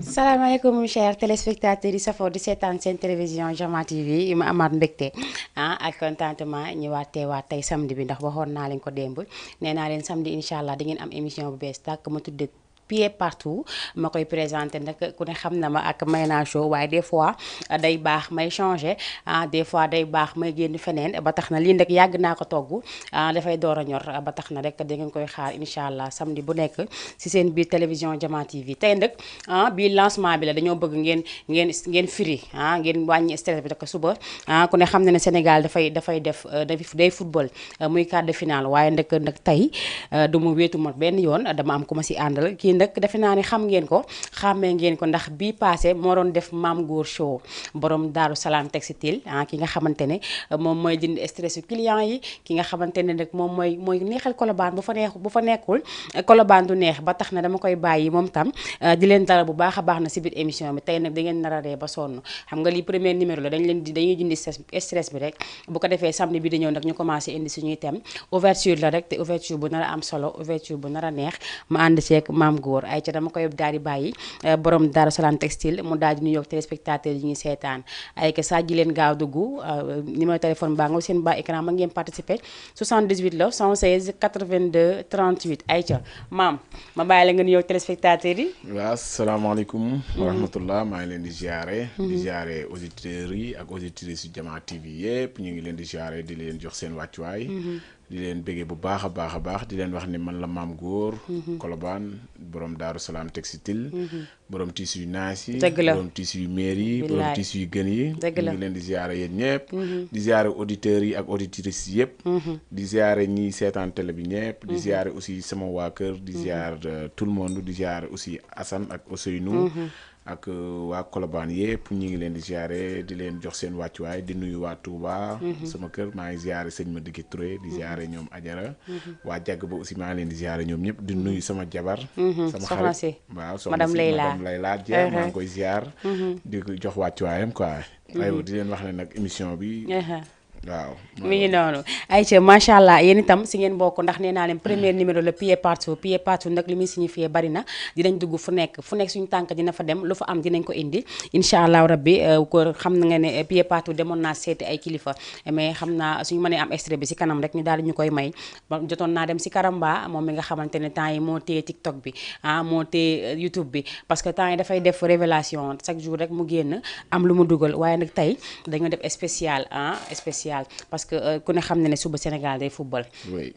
salaamaaleykum chers téléspectateurs yi safoo di seetaan seen télévision DIAMA TV ma amaat mbégte ak contentement ñëwaat teewaat tey samedi bi ndax waxoon naa leen ko démb nee naa leen samedi incha allah di ngeen am émission bu bees tàkk ma tudde Partout ma koy présenté nag ku ne xam na ma ak Maïna show waaye des fois day baax may changé des fois day baax may génn feneen ba tax na lii nag yàgg naa ko togg dafay door a ñor ba tax na rek da ngeen koy xaar incha allah samedi bu nekk si seen biir télévision DIAMA TV tey nag bii lancement bi la dañoo bëgg ngeen firi ngeen wàññi stress bi rek suba ku ne xam na ne Sénégal dafay def day football muy quart de finale waaye nag tey du ma wéetu ma benn yoon dama am ku ma si àndal kii nag defe naa ne xam ngeen ko xàmmee ngeen ko ndax bii passé moo doon def maam góor show borom Daaru Salaam textile ki nga xamante ne moom mooy dindi stress client yi ki nga xamante ne nag moom mooy neexal kolobaan bu fa nekkul kolobaan du neex ba tax na dama koy bàyyi moom tam di leen dara bu baax a baax na si biir émission bi tey nag da ngeen nar a ree ba sonn xam nga lii premier numéro la dañuy dindi stress bi rek bu ko defee samedi bi di ñëw nag ñu commencé indi suñuy thème ouverture la rek te ouverture bu nar a am solo ouverture bu nar a neex ma ànd ceeg maam góor ay ca dama koy daal di bàyyi borom Daaru Salaam textile mu daal di nuyoog téléspectateurs yi ñuy seetaan ay ca saa ji leen gaaw dugg numéro téléphone baa nga seen baa écran ma ngeen participer 78 la 116 82 38 ay ca maam ma bàyyi la nga nuyoog téléspectateurs yi. waaw salaamaaleykum wa rahmatullah maa ngi leen di ziare. di ziare auditeurs yi ak auditrices yu DIAMA TV yëpp ñu ngi leen di ziare di leen jox seen wàccuwaay. di leen bëggee bu baax a baax di leen wax ni man la maam góor kolobaan borom Daaru Salaam textile borom tissu yu naas yi borom tissu yu meer yi borom tissu yu gën yi ñu ngi leen di ziare yéen ñëpp di ziare auditeurs yi ak auditrices yëpp di ziare ñi seetaan télé bi ñëpp di ziare aussi sama waa kër di ziare tout le monde di ziare aussi Assane ak Ousseynou ak waa Colobane yëpp ñu ngi leen di ziare di leen jox seen wàccuwaay di nuyu waa Touba. sama kër maa ngi ziare sëñ Madické Touré di ziare ñoom Ajara. waa jàgg ba aussi maa ngi leen di ziare ñoom ñëpp di nuyu sama jabar. sama xarit waaw soxna si madame Layla Dia maa ngi koy ziar. di ko jox wàccuwaayam quoi. aywa di leen wax ne nag émission bi. waaw mi ngi noonu ayca macha allah yéen itam si ngeen bokk ndax nee naa leen premier numéro la Partout nag li muy signifié bari na dinañ dugg fu nekk suñu tànk dina fa dem lu fa am dinañ ko indi incha allah rabbi ko xam na nga ne Partout demoon naa seeti ay kilifa mais xam naa suñu mënee am extrait bi si kanam rek ñu daal di ñu koy may jotoon naa dem si Karamba moom mi nga xamante ne temps yi moo téye TikTok bi moo téye YouTube bi parce que temps yi dafay def révélation chaque jour rek mu génn am lu mu dugal waaye nag tey dañoo def spécial parce que ku ne xam ne suba Sénégal day football. oui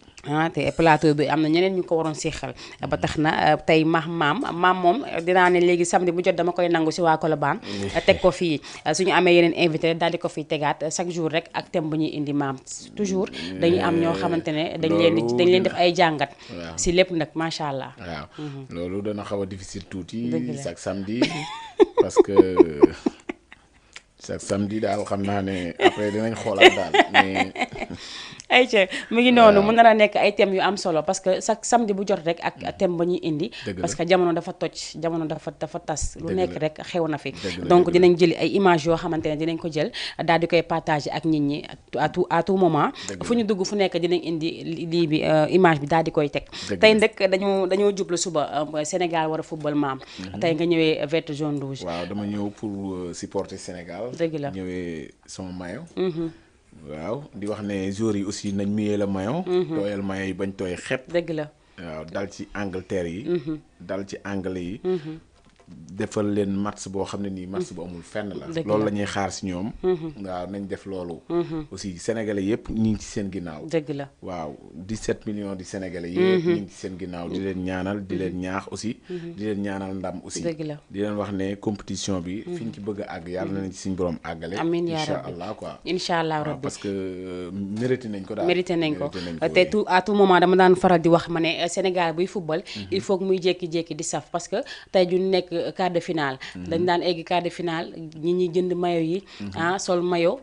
te plateau bi am na ñeneen ñu ko waroon seexal ba tax na tey maam moom dinaa ne léegi samedi bu jot dama koy nangu si waa Colobane teg ko fii suñu amee yeneen invité daal di ko fiy tegaat chaque jour rek ak thème bu ñuy indi maam toujours dañuy am ñoo xamante ne dañ leen def ay jàngat si lépp nag macha allah. waaw loolu dana xaw a difficile tuuti chaque samedi parce que chaque samedi daal xam naa ne après dinañ xoolaat daal mais. ayca mu ngi noonu mu nar a nekk ay thèmes yu am solo parce que chaque samedi bu jot rek ak thème ba ñuy indi. parce que jamono dafa toj jamono dafa tas. lu nekk rek xew na fi. donc dinañ jëli ay images yoo xamante ne dinañ ko jël daal di koy partager ak nit ñi à tout moment. fu ñu dugg fu nekk dinañ indi lii bi image bi daal di koy teg. tey nag dañoo jublu suba Sénégal war a football maam. tey nga ñëwee vert jaune rouge. waaw dama ñëw pour supporter Sénégal. dëgg la ñëwee sama maillot. waaw di wax ne joueurs yi aussi nañ muyee la maillot. tooyal maillot yi bañ tooy xepp. dëgg la waaw dal ci Angleterre yi. dal ci anglais yi. defal leen match boo xam ne nii match bu amul fenn la. loolu la ñuy xaar si ñoom. waaw nañ def loolu. aussi sénégalais yëpp ñu ngi ci seen ginnaaw. dëgg la waaw 17 millions di sénégalais yëpp ñu ngi ci seen ginnaaw di leen ñaanal di leen ñaax aussi. di leen ñaanal ndam aussi. dëgg la di leen wax ne compétition bi. fi ñu ci bëgg a àgg yàlla nañ ci suñu borom àggale. amiin yaa incha rabbi allah quoi. incha allah rabbi parce que mérité nañ ko daal. mérité nañ ko te à tout moment dama daan faral di wax ma ne Sénégal buy football. il faut que muy jékki-jékki di saf parce que tey ju nekk quart de finale. dañ daan egg quart de finale ñi jënd maillot yi. sol maillot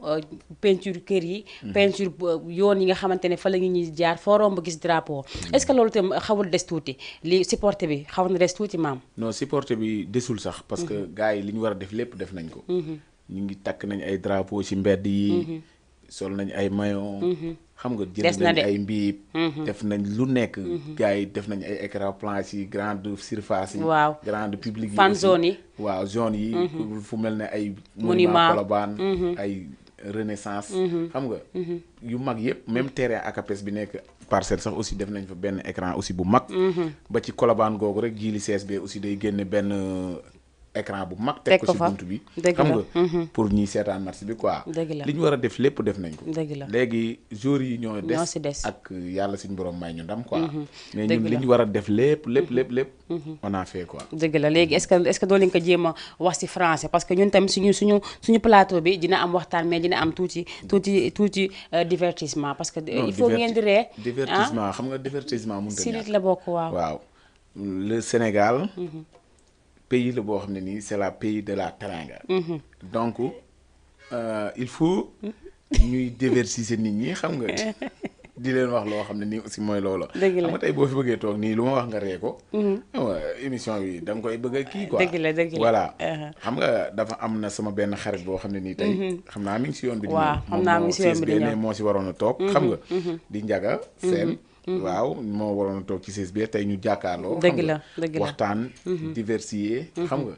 peinture kër yi. peinture yoon yi nga xamante ne fa la ñuy jaar foo romb gis drapeau. est-ce que loolu itam xawul des tuuti li supporter bi xaw na des tuuti maam. non supporter bi desul sax parce que gars yi li ñu war a def lépp def nañ ko. ñu ngi takk nañ ay drapeau ci mbedd yi. sol nañ ay maillot. xam nga jënd nañ ay mbiib. def nañ lu nekk. gars yi def nañ ay écran plan ci grande surface yi. waaw grande public yi. fan zone yi. waaw zone yi. fu mel ne ay. monument Colobane ay Renaissance. xam nga yu mag yëpp même terrain akapes bi nekk parcelle sax aussi def nañ fa benn écran aussi bu mag. ba ci Colobane googu rek jili CSB aussi day génne benn. écran bu mag teg ko ci buntu bi xam nga pour ñiy seetaan match bi quoi li ñu war a def lépp def nañ ko léegi joueurs yi ñoo des ak yàlla suñu borom may ñu ndam quoi mais ñun li ñu war a def lépp on a fait quoi dëgg la léegi est-ce que doo leen ko jéem a wax ci français parce que ñun tamit suñu plateau bi dina am waxtaan mais dina am tuuti divertissement parce que il faut ngeen di ree divertissement xam nga divertissement mënut a ñàkk si nit la bokk waaw le Sénégal pays la boo xam ne nii c'est la pays de la teranga donc il faut ñuy diversifier nit ñi xam nga di leen wax loo xam ne nii aussi mooy loolu xam nga tey boo fi bëggee toog nii lu ma wax nga ree ko émission bi da nga koy bëgg a kii quoi dëgg la voilà xam nga dafa am na sama benn xarit boo xam ne nii tey xam naa mi ngi si yoon bi di ñëw moo si waroon a toog xam nga di njaga seen waaw moo waroon a toog ci CSB tey ñu jàkkaarloo. dëgg la waxtaan. diversifier. xam nga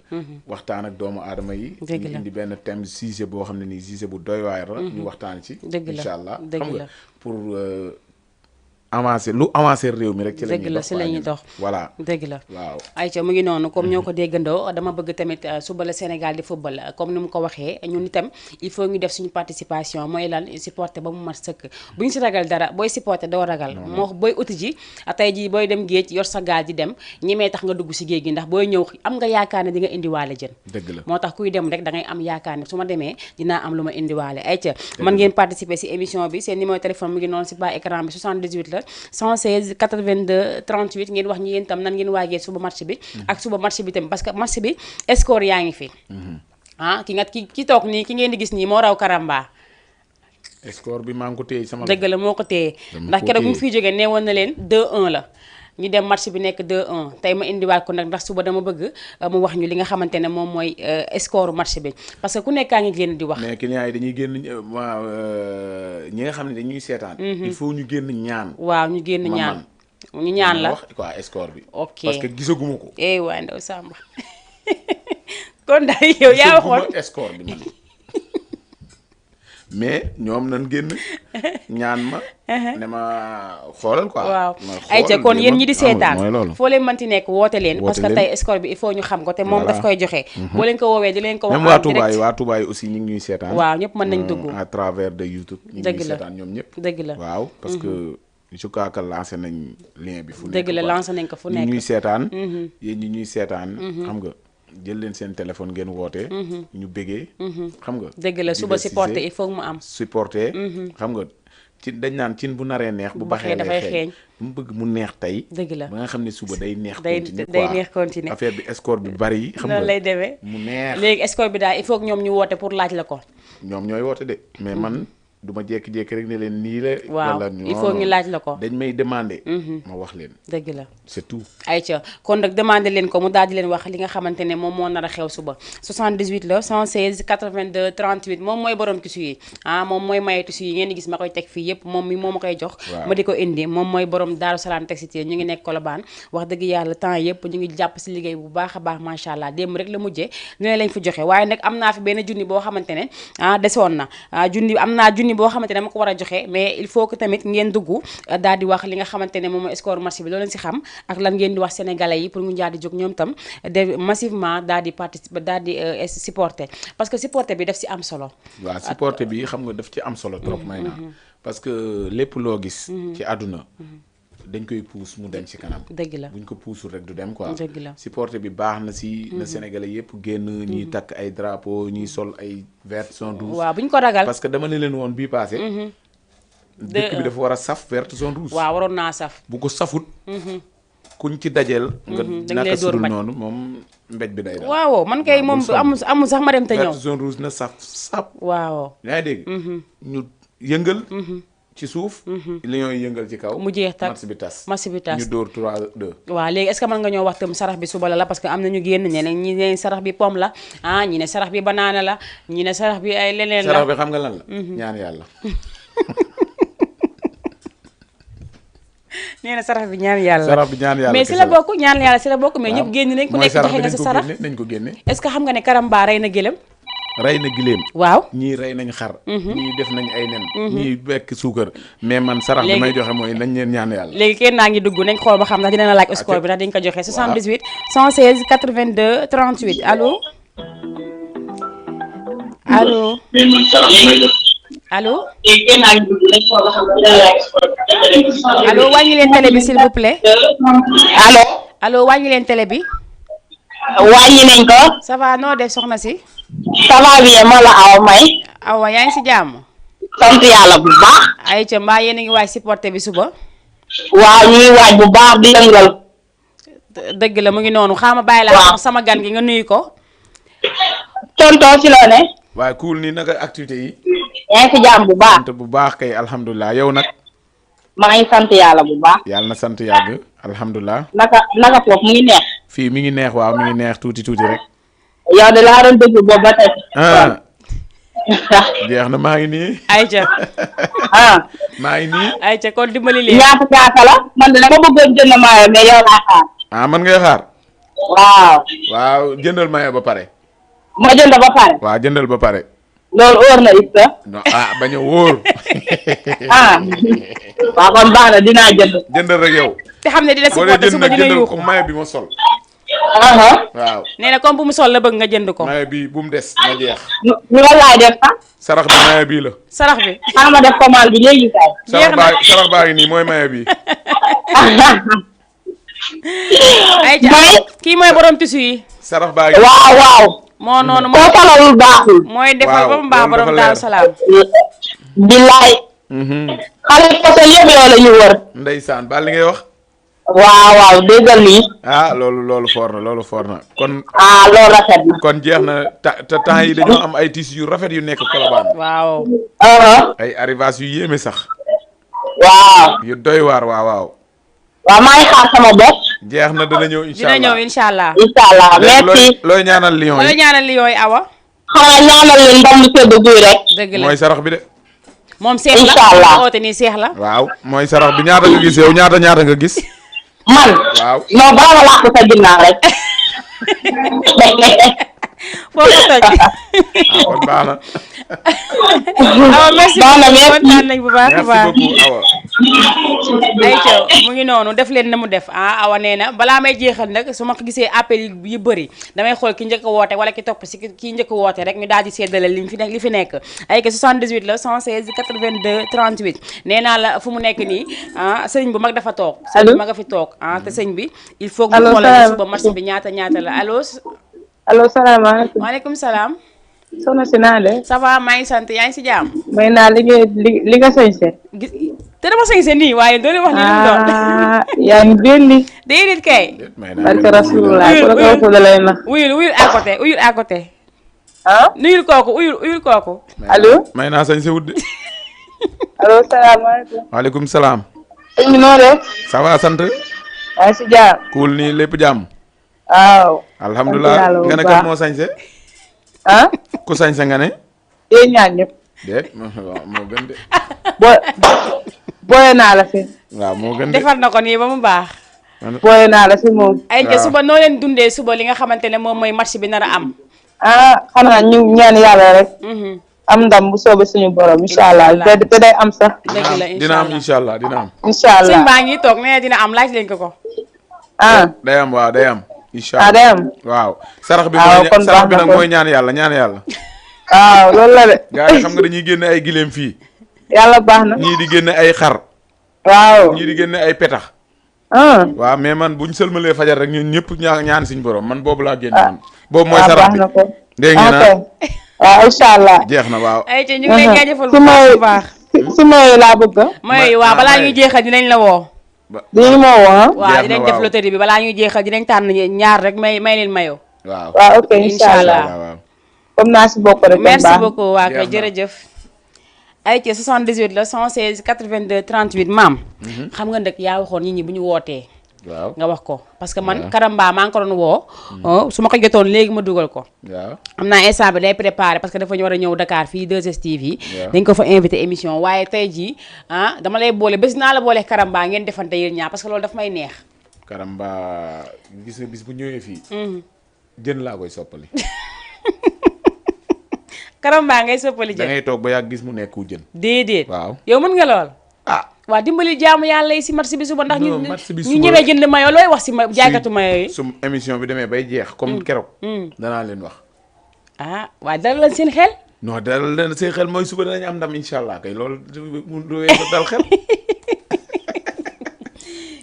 waxtaan ak doomu aadama yi. ñu indi benn thème sujet boo xam ne nii sujet bu doy waar la. ñu waxtaan ci. incha allah xam nga pour avancer réew mi rek. ci la ñuy dox voilà. dëgg la waaw. ayca mu ngi noonu comme ñoo ko déggandoo dama bëgg tamit suba la Sénégal di football comme ni mu ko waxee ñun itam il faut ñu def suñu participation mooy lan supporter ba mu mat sëkk bu ñu si ragal dara booy supporter doo ragal. moo booy uti ji tey jii booy dem géej yor sa gaal di dem ñemee tax nga dugg si géej gi ndax booy ñëw am nga yaakaar ne di nga indiwaale jën. dëgg la moo tax kuy dem rek da ngay am yaakaar ne su ma demee dinaa am lu ma indiwaale ayca mën ngeen participer si émission bi seen numéro téléphone mu ngi noonu si bas écran bi 78 la 116 82 38 ngeen wax ñi yéen tam nan ngeen waajee suba match bi ak suba match bi tam parce que match bi score yaa ngi fi ki toog nii ki ngeen di gis nii moo raw Karamba score bi maa ngi ko téye sama dëgg la moo ko téye ndax keroog bu mu fiy jógee nee woon na leen 2-1 la ñu dem match bi nekk 2-1 tey ma indiwaat ko nag ndax suba dama bëgg mu wax ñu li nga xamante ne moom mooy score match bi parce que ku nekkaa ngi génn di wax. mais clients yi dañuy génn ñi nga xam ne dañuy seetaan. il faut ñu génn ñaan. waaw ñu génn ñaan ñu ñaan la wax quoi score bi. ok parce que gisaguma ko. waay ndaw Samba kon daal yow yaa waxoon gisaguma score bi mais ñoom nañ génn ñaan ma. ne ma xoolal quoi. waaw ayca kon yéen ñi di seetaan foo leen mënti nekk woote leen. parce que tey score bi il faut ñu xam ko te moom daf koy joxe. boo leen ko woowee di leen ko wax. même waa Touba yi aussi ñu ngi ñuy seetaan. waaw ñëpp mën nañ dugg à travers de YouTube. ñu ngi ñuy seetaan ñoom ñëpp. dëgg la waaw parce que je crois que lancé nañ lien bi fu nekk. dëgg la lancé nañ ko fu nekk ñu ñuy seetaan. yéen ñi ñuy seetaan. xam nga. jël leen seen téléphone ngeen woote. ñu bëggee. xam nga. dëgg la suba supporter il faut mu am. supporter. xam nga ci dañ naan cin bu naree neex. bu baxee dafay xeeñ mu bëgg mu neex tey. dëgg la ba nga xam ne suba day neex. continuer day neex continuer affaire bi score bi bari yi. xam nga loolu lay demee mu neex. léegi score bi daal il faut que ñoom ñu woote pour laaj la ko. ñoom ñooy woote de mais man. du ma jékki-jékki rek ne leen nii la. waaw il faut ñu laaj la ko. dañ may demander. ma wax leen. dëgg la c'est tout. ayca kon nag demander leen ko mu daal di leen wax li nga xamante ne moom moo nar a xew suba 78 la 116 82 38 moom mooy borom tissu yi moom mooy maye tissu yi ngeen di gis ma koy teg fii yëpp moom mi moo ma koy jox. ma di ko indi moom mooy borom Daaru Salaam Textile ñu ngi nekk Colobane wax dëgg yàlla temps yëpp ñu ngi jàpp si liggéey bu baax a baax macha allah démb rek la mujjee ne lañ fi joxe waaye nag am naa fi benn junni boo xamante ne desoon na junni boo xamante ne ma ko war a joxe mais il faut que tamit ngeen dugg daal di wax li nga xamante ne moom mooy score match bi loolu leen si xam ak lan ngeen di wax sénégalais yi pour ñu daal di jóg ñoom tam de massivement daal di participer daal di supporter parce que supporter bi daf si am solo. waaw supporter bi xam nga daf ci am solo trop may na parce que lépp loo gis. ci àdduna. dañ koy puus mu dem ci kanam. dëgg la buñ ko puusul rek du dem quoi. dëgg la supporter bi baax na si. na sénégalais yëpp génn ñiy takk ay drapeau ñiy sol ay vert jaune rouge. waaw buñ ko ragal parce que dama ne leen woon bii passé. dëkk bi dafa war a saf vert jaune rouge. waaw waroon naa saf. bu ko safut. kuñ ci dajeel nga dañ lay naka dóor sudul mbaj. noonu moom mbéj bi day daal waaw man kay moom amul sax ma dem te ñëw. verte zone rouge na sap waaw. yaa ngi dégg ñu yëngal ci suuf lions yi yëngal ci kaw mu jeex tak match bi tas ñu dóor 3-2 waaw léegi est-ce que mën nga ñoo wax tam sarax bi suba la parce que am na ñu génn ñeneen ñi ne sarax bi pomme la ñi ne sarax bi banaana la ñi ne sarax bi ay leneen la sarax bi xam nga lan la ñaan yàlla nee na sarax bi ñaan yàlla sarax bi ñaan yàlla mais si la bokk ñaan yàlla si la bokk mais ñëpp génn nañ ku nekk joxe nga sa sarax nañ ko génne est-ce que xam nga ne karamba rey na gëlëm rey na giléem waaw ñii rey nañ xar ñii def nañ ay nen ñii bekk suukar mais man sarax bi may joxe mooy nañ leen ñaan yàlla léegi kenn naa ngi dugg nañ xool ba xam ndax dina la laaj score bi ndax dañ ko joxe 78 116 82 38 allo allo allo allo wàññi leen télé bi s'il vous plaît allo wàññi leen télé bi wàññi nañ ko. ça va noo def soxna si ça va bien moo la aw may. awa yaa ngi si jàmm. sant yàlla bu baax. ayca mbaa yéen a ngi waaj supporté bi suba. waaw ñuy waaj bu baax di yëngal. dëgg la mu ngi noonu xaama bàyyi la sama gan gi nga nuyu ko. tonton ci loo ne. waaye cool nii naka activité yi. yaa ngi si jàmm bu baax. sant bu baax kay alhamdulilah yow nag. maa ngi sant yàlla bu baax. yàlla na sant yàgg alhamdulilah. naka foofu mu ngi neex. fii mi ngi neex waaw mi ngi neex tuuti rek. yow de laa doon déglu boobu ba tey. jeex na maa ngi nii. ayca. maa ngi nii. ayca kon dimbali leen. ñaata la man de dama bëggoon jënd mayo mais yow laa xaar. man ngay xaar. waaw jëndal mayo ba pare. ma jënd ba pare. waaw jëndal ba pare. loolu wóor na it sa. non bañ a wóor. waaw kon baax na dinaa jënd. jëndal rek yow. te xam ne dina supporté suba dina jëndal yuuxu ko mayo bi ma sol. waaw. nee na comme bu mu sol la bëgg nga jënd ko. mayo bi bu mu des na jeex. ñu la laay def sax. sarax bi mayo bii la. sarax bi. xaaral ma def commande bi léegi kay. sarax baa ngi nii mooy mayo bi. ayca kii mooy borom tissu yi. sarax baa ngi. waaw. moo noonu koo talawul baaxul. mooy defal ba mu baax borom Daaru Salaam. billaay. xale posel yëpp yow la ñu wër. ndeysaan ba li ngay wax. waaw déggal lii. loolu foor na kon. loolu rafet na. kon jeex na temps yi dañoo am ay tissus yu rafet yu nekk Colobane. waaw. ay arrivage yu yéeme sax. waaw. yu doy waar waaw. waaw maa ngi xaar sama bopp. jeex na dana ñëw incha allah dina ñëw incha allah. incha allah merci. looy ñaanal lion yi. looy ñaanal lion yi awa. xanaa ñaanal leen ndam lu sedd guy rek. dëgg la mooy sarax bi de. moom seex la incha allah oote nii seex la. waaw mooy sarax bi ñaata nga gis yow ñaata nga gis. man. waaw non bala ma làq sa ginnaaw rek. foofu toj. kon baax na. awa merci beaucoup kontaan nañ bu baax a baax. merci beaucoup awa. ayca mu ngi noonu def leen na mu def awa nee na balaa may jeexal nag su ma gisee appel yu bëri damay xool ki njëkk a woote wala ki topp si kii njëkk a woote rek ñu daal di séddale li fi nekk ayca 78 la 116 82 38 nee naa la fu mu nekk nii sëñ bu mag dafa toog. sëñ bu mag a fi toog te sëñ bi il faut que ñu xoolal suba marché bi ñaata la allo salaamaaleykum. waaleykum salaam. soxna si naa de. ça va maa ngi sant yaa ngi si jàmm. may naa li nga sañse. te dama sañse nii waaye doo leen wax ni lu mu doon. yaa ngi belli. déedéet kay. barke rasulullah ku la ko waxul da lay nax. uyul à côté. nuyul kooku uyul kooku. allo. may naa sañse wut de. allo salaamaaleykum. waaleykum salaam. sëñ bi noo def. ça va sant. yaa ngi si jàmm. kuul nii lépp jàmm. waaw. alhamdulilah nga ne kan moo sañse. ku sañse nga ne. yéen ñaar ñëpp. déet waaw moo gën de. booye naa la fi. waaw moo gën de. defar na ko nii ba mu baax. booye naa la fi moom. ay ca suba noo leen dundee suba li nga xamante ne moom mooy match bi nar a am. xanaa ñu ñaan yàlla rek. am ndam bu soobee suñu borom incha allah te day am sax. dëgg la dina am incha allah dina am. incha allah sëñ baa ngi toog nee dina am laaj leen ko. day am waaw day am. incha allah day am. waaw sarax bi nag mooy ñaan yàlla. waaw loolu la de. gars yi xam nga dañuy génne ay gileem fii. yàlla baax na. ñii di génne ay xar. waaw ñii di génne ay petax. waaw mais man buñ sëlmalee fajar rek ñun ñëpp ñaan suñu borom man boobu laa génne man. boobu mooy sarax bi dégg ngeen waaw incha allah. jeex na waaw. ay ci ñu ngi lay jaajëfal bu baax. su maye laa bëgg. maye waaw balaa ñuy jeexal dinañ la woo. dinañ ma woo. waaw dinañ def loterie bi balaa ñuy jeexal dinañ tànn ñaar rek may leen mayo. waaw ok incha allah comme naa si bokk rek. merci beaucoup waa kay jërëjëf. ay ci 78 la 116 82 38 maam. xam nga nag yaa waxoon nit ñi bu ñu wootee. waaw nga wax ko parce que man karamba maa ngi ko doon woo. su ma ko jotoon léegi ma dugal ko. waaw xam naa instant bi day préparé parce que dafa ñu war a ñëw Dakar fii 2STV. dañ ko fa invité émission waaye tey jii dama lay boole bés naa la boole karamba ngeen defante yéen ñaar parce que loolu daf may neex. karamba gis nga bis bu ñëwee fii. jën laa koy soppali. karamba ngay soppali jën. da ngay toog ba yàgg gis mu nekku jën. déedéet. waaw yow mën nga lool. waa dimbali jaamu yàlla yi si marché bi suba ndax ñu ñëwee jënd mayo looy wax si jaaykatu mayo yi. su émission bi demee bay jeex comme keroog. danaa leen wax. waaw dalal leen seen xel. non dalal leen seen xel mooy suba danañ am ndam incha allah kay loolu du weesu dal xel.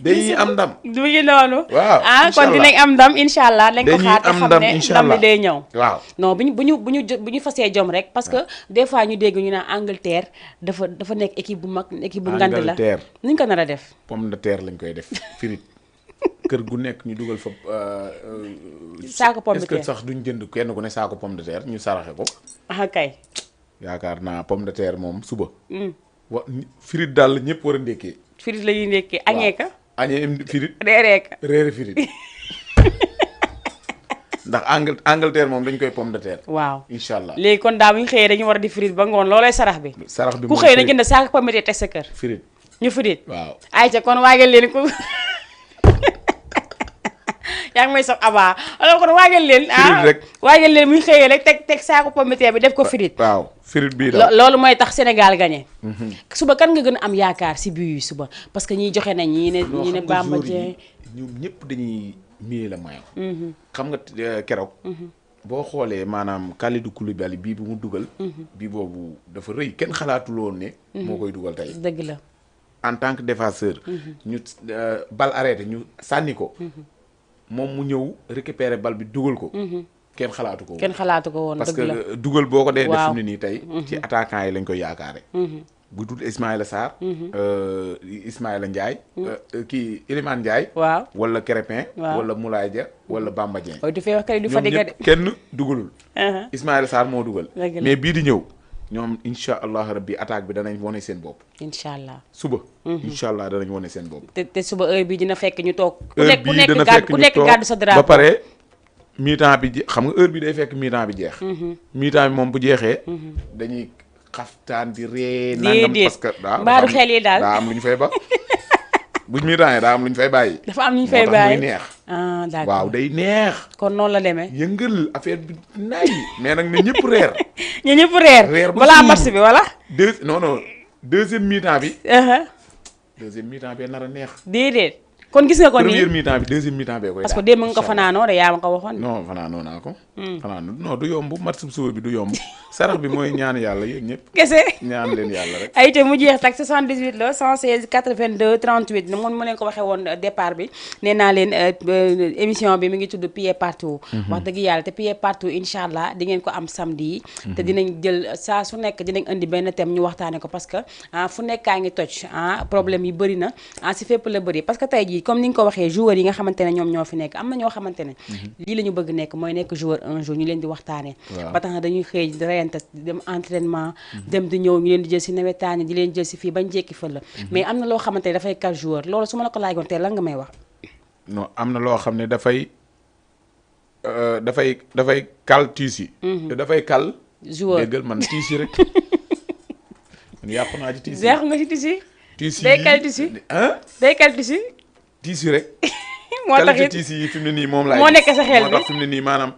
dañuy am ndam. du ngi noonu. waaw kon dinañ am ndam incha allah. dañ ko xaar te xam ne ndam li day ñëw. waaw non bu ñu fasee jom rek parce que des fois ñu dégg ñu naan Angleterre dafa nekk équipe bu mag équipe bu ngand la. Angleterre nuñ ko nar a def. pomme de terre lañ koy def firit kër gu nekk ñu dugal fa. saako pomme de terre est-ce que sax duñ jënd kenn ku ne saako pomme de terre ñu saraxe ko. kay. yaakaar naa pomme de terre moom suba. firit daal la ñëpp war a ndékkee. firit la ñuy ndékkee añee ka. añee firit reere firit ndax Angleterre moom dañ koy pomme de terre. waaw incha allah léegi kon daa bu ñu xëyee dañu war a di firit ba ngoon loolay sarax bi. sarax bi ku xëy na jënd saako pomme de terre teg sa kër. firit ñu firit. waaw ayca kon waajal leen ko yaa ngi may sox abaa alors kon waajal leen. rek waajal leen bu ñu xëyee rek teg saako pomme de terre bi def ko firit. waaw firit bii daal loolu mooy tax Sénégal gagné. suba kan nga gën a am yaakaar si bii suba parce que ñiy joxe nañ ñii ne Bamba Dieng ñoom ñëpp dañuy mieux la mayo. xam nga keroog. boo xoolee maanaam Kalidou Koulibaly bii bu mu dugal. bii boobu dafa rëy kenn xalaatuloon ne. moo koy dugal tey. dëgg la. en tant que défenseur. ñu bal arrêté ñu sànni ko. moom mu ñëw récupérer bal bi dugal ko. kenn xalaatu ko woon kenn xalaatu ko woon parce dëgg la que dugal boo ko dee def fi mu ne nii tey. ci attaquant yi lañ koy yaakaare. bu dul Ismaïla Sarr. Ismaïla Ndiaye. kii Iliman Ndiaye. waaw wala Crépin. wala Moulay Dia wala Bamba Dieng. du fee wax kay du fa digga de. kenn dugalul. Ismaïla Sarr moo dugal. mais bii di ñëw ñoom incha allah rabbi attaque bi danañ wane seen bopp. incha allah suba. incha allah danañ wane seen bopp. te suba heure bii dina fekk ñu toog. heure bii dana fekk ku nekk gàddu sa drapeau ba pare. mi-temps bi xam nga heure bi day fekk mi-temps bi jeex. mi-temps bi moom bu jeexee. dañuy xaftaan di ree. nangam parce que mbaaru xel yi daal daa am lu ñu fay ba. bu mi-temps daa am lu ñu fay bàyyi. dafa am lu ñu fay bàyyi moo tax muy neex. d'accord waaw day neex. kon noonu la demee. yëngal affaire bi naay mais nag ne ñëpp reer. ñu ñëpp reer. balaa match bi wala. non deuxième mi-temps bi. deuxième mi-temps bi nar a neex. déedéet. kon gis nga ko nii première mi-temps bi deuxième mi-temps bee koy parce que démb nga ko fanaanoo de yaa ma ko waxoon. non fanaanoo naa ko. fanaanoo non du yomb match suba bi du yomb. sarax bi mooy ñaan yàlla yéen ñëpp. kese ñaan leen yàlla rek. ay te mu jeex tak 78 la 116 82 38 na mu leen ko waxee woon départ bi nee naa leen émission bi mi ngi tudd Pied Partout. wax dëgg yàlla te Pied Partout incha allah di ngeen ko am samedi yi. te dinañ jël saa su nekk dinañ indi benn thème ñu waxtaane ko parce que fu nekkaa ngi toj problème yi bëri na si fépp la bëri parce que tey jii comme ni nga ko waxee joueurs yi nga xamante ne ñoom ñoo fi nekk am na ñoo xamante ne lii la ñu bëgg nekk mooy nekk joueur un jour ñu leen di waxtaane ba tax na dañuy xëy di reyante dem entraînement dem di ñëw ñu leen di jël si nawetaani di leen jël si fii bañ jekki fël la mais am na loo xamante ne dafay kal joueur loolu su ma la ko laajoon tey lan nga may wax non am na loo xam ne dafay kal tiis yi te dafay kal joueur déggal man tiis yi rek man yàqu naa ci tiis yi yàqu nga ci tiis yi tiis yi day kal tiis yi day kal tiis yi tiis yi rek moo tax it tiis yi fi mu ne nii moom laay moo nekk sa xel bi moo tax fi mu ne nii maanaam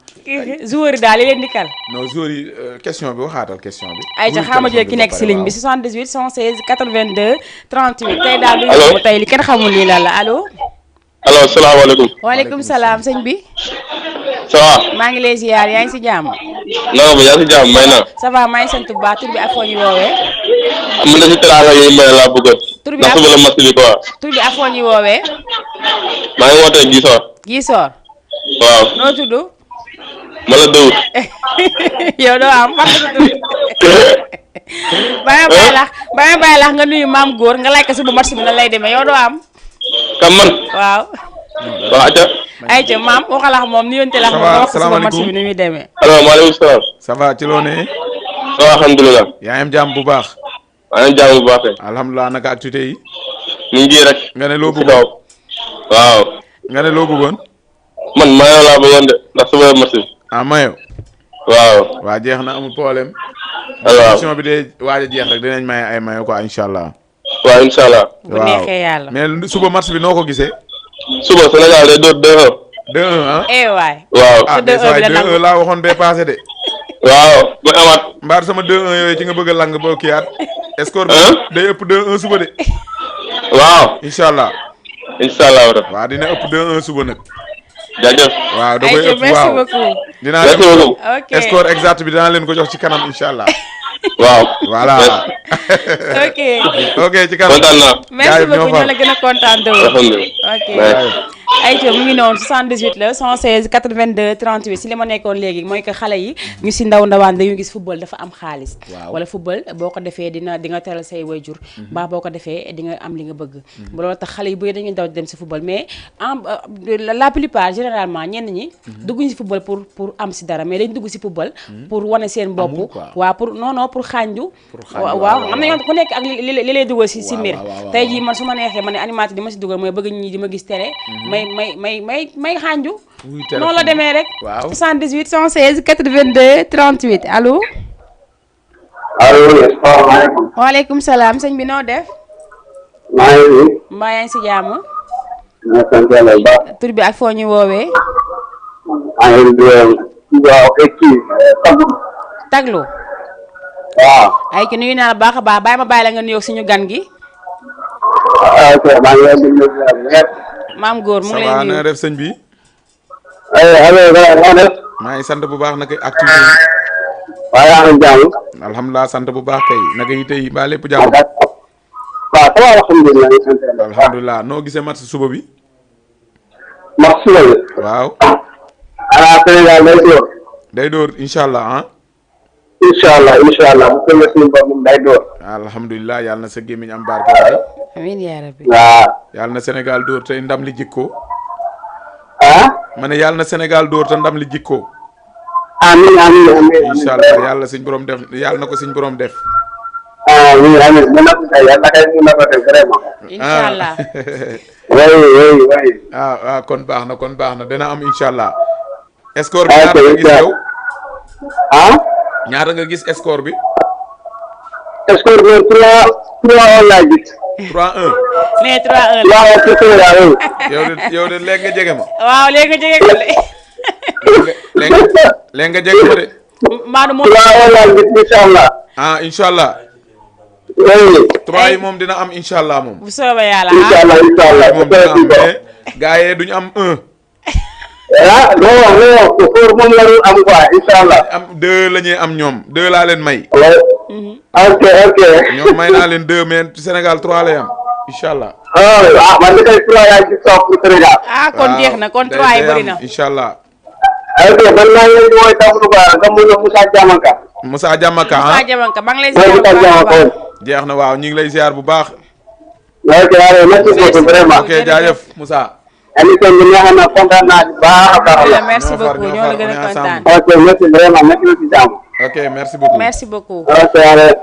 joueur yi daal yi leen di kal non joueur yi question bi waxaatal question bi ay ca xaama jël ki nekk si ligne bi 78 116 82 38 tey daal du yóbbu tey li kenn xamul lii lan la allo salaamaaleykum waaleykum salaam sëñ bi ça va maa ngi lay ziar yaa ngi si jàmm naka ma yaa si jàmm Maïna ça va maa ngi sant bu baax tur bi ak foo ñu woowee am na si teraanga yi may laa bëgg tur bi ndax suba la match bi quoi tur bi ak foo ñu woowee maa ngi wootee Gisor Gisor waaw noo tudd ma la dëwut yow doo am fàtte sa tur ba nga bàyyi lax nga nuyu maam góor nga laaj ko suba match bi na lay demee yow doo am kam man. waaw. waaw aca. ayca maam waxal ak moom nuyonte la. ça va sama match bi ni muy demee. allo maaleykum salaam. ça va ci loo ne. waaw alhamdulilah. yaa ngi am jàmm bu baax. maa ngi jàmm bu baax kay. alhamdulilah naka activité yi. ñu ngi rek. nga ne loo si bëggoon. waaw. nga ne loo bëggoon. man mayo laa bëggoon de ndax suba match bi. ah mayo. waaw. waa jeex na amul problème. waaw émission bi de waaj a jeex rek dinañ maye ay mayo quoi incha allah. waaw incha allah. bu neexee yàlla. mais suba match bi noo ko gisee. suba Sénégal day door 2-1. 2-1 ah. waay. waaw. ah des waay 2-1 laa waxoon bee passé de. waaw ba amaat. mbaar sama 2-1 yooyu ci nga bëgg a lang boo kiyaat. score bi day ëpp 2-1 suba de. waaw. incha allah. incha allah. waaw dina ëpp 2-1 suba nag. jaajëf. waaw da koy ëpp merci waaw beaucoup. dinaa merci leen beaucoup. ok score exact bi dinaa leen ko jox ci kanam incha allah. waaw. voilà. ok. ok ci kanam kontaan naa. merci beaucoup ñoo la gën a kontaan de alhamdulilah. ok. ayca mu ngi noonu 78 la 116 82 38 si li ma nekkoon léegi mooy que xale yi ñu si ndaw ndawaan dañu gis football dafa am xaalis. wala football boo ko defee di nga teral say waajur. mbaa boo ko defee di nga am li nga bëgg. loolu tax xale yi bëri dañuy daw dem si football mais la plupart généralement ñenn ñi. dugguñu si football pour am si dara mais dañ dugg si football. pour wane seen bopp. waaw pour non pour xànju. waaw am na ñoo ku nekk ak li lay dugal si mbir. tey jii man su ma neexee ma ne animateur di ma si dugal mooy bëgg ñi di ma gis télé. may xànju. noonu la demee rek. waaw 78 116 82 38 allo. allo salaamaaleykum. waaleykum salaam sëñ bi noo def. maa ngi nii. mbaa yaa ngi si jàmm. maa ngi sant yàlla bu baax. tur bi ak foo ñu woowee. maa ngi leen di waaw kii taglu. waaw. ay ki nuyu naa la baax a baax bàyyi ma bàyyi la nga nuyoog suñu gan gi. ok maa ngi leen di nuyu maam góor mu ngi ça va lay na nuyu. def sëñ bi. allo. maa ngi sant bu baax naka activité yi. waaw yaa ngi jàmm. alhamdulilah sant bu baax kay naka yi tey mbaa lépp jàmm. waaw ça va alhamdulilah. alhamdulilah noo gisee match suba bi. match suba bi. waaw. Sénégal day door. day door incha allah ah. incha allah bu fekkee suñu bopp moom day door. alhamdulilah yàlla na sa gémmiñ am barke waay. amiin yaa rabbi. waaw. yàlla na Sénégal door te ndam li jikko. ah. ma ne yàlla na Sénégal door te ndam li jikko. amiin. incha allah yàlla suñ borom def yàlla na ko suñ borom def. amiin bu nag kay yàlla kay mu na ko def vraiment. incha allah. oui. ah kon baax na dina am incha allah. score bi ñaata nga gis yow. ah. ñaata nga gis score bi. score bi 3-1 laa gis. 3-1. nee 3-1 la. yow de léegi nga jege ma. waaw léegi nga jege ko de. léegi nga jege ma de. Maodo moo. 3-1 laa gis incha allah. ah incha allah. oui. 3 yi moom dina am incha allah moom. bu soobee yàlla incha allah moom dina am mais gars yi duñu am 1. non pour moom la ñu am quoi incha allah. am 2 la ñuy am ñoom 2 laa leen may. ok. ñoom may naa leen 2 mais Sénégal 3 lay am incha allah. man de kay 3 yaa ngi toog pour Sénégal. kon jeex na kon 3 yi bëri na. incha allah. ok man maa ngi leen di woowee Tamou Ba nga mu ñëw Moussa Diamanka. Moussa Diamanka ah. Moussa Diamanka maa ngi lay ziar bu baax. jeex na waaw ñu ngi lay ziar bu baax. ok merci beaucoup vraiment. ok jaajëf Moussa. émission bi neex na kontaan naa bu baax a baax. merci beaucoup ñoo la gën a kontaan. ok merci vraiment merci ci jàmm. ok merci beaucoup. merci beaucoup. ok allez.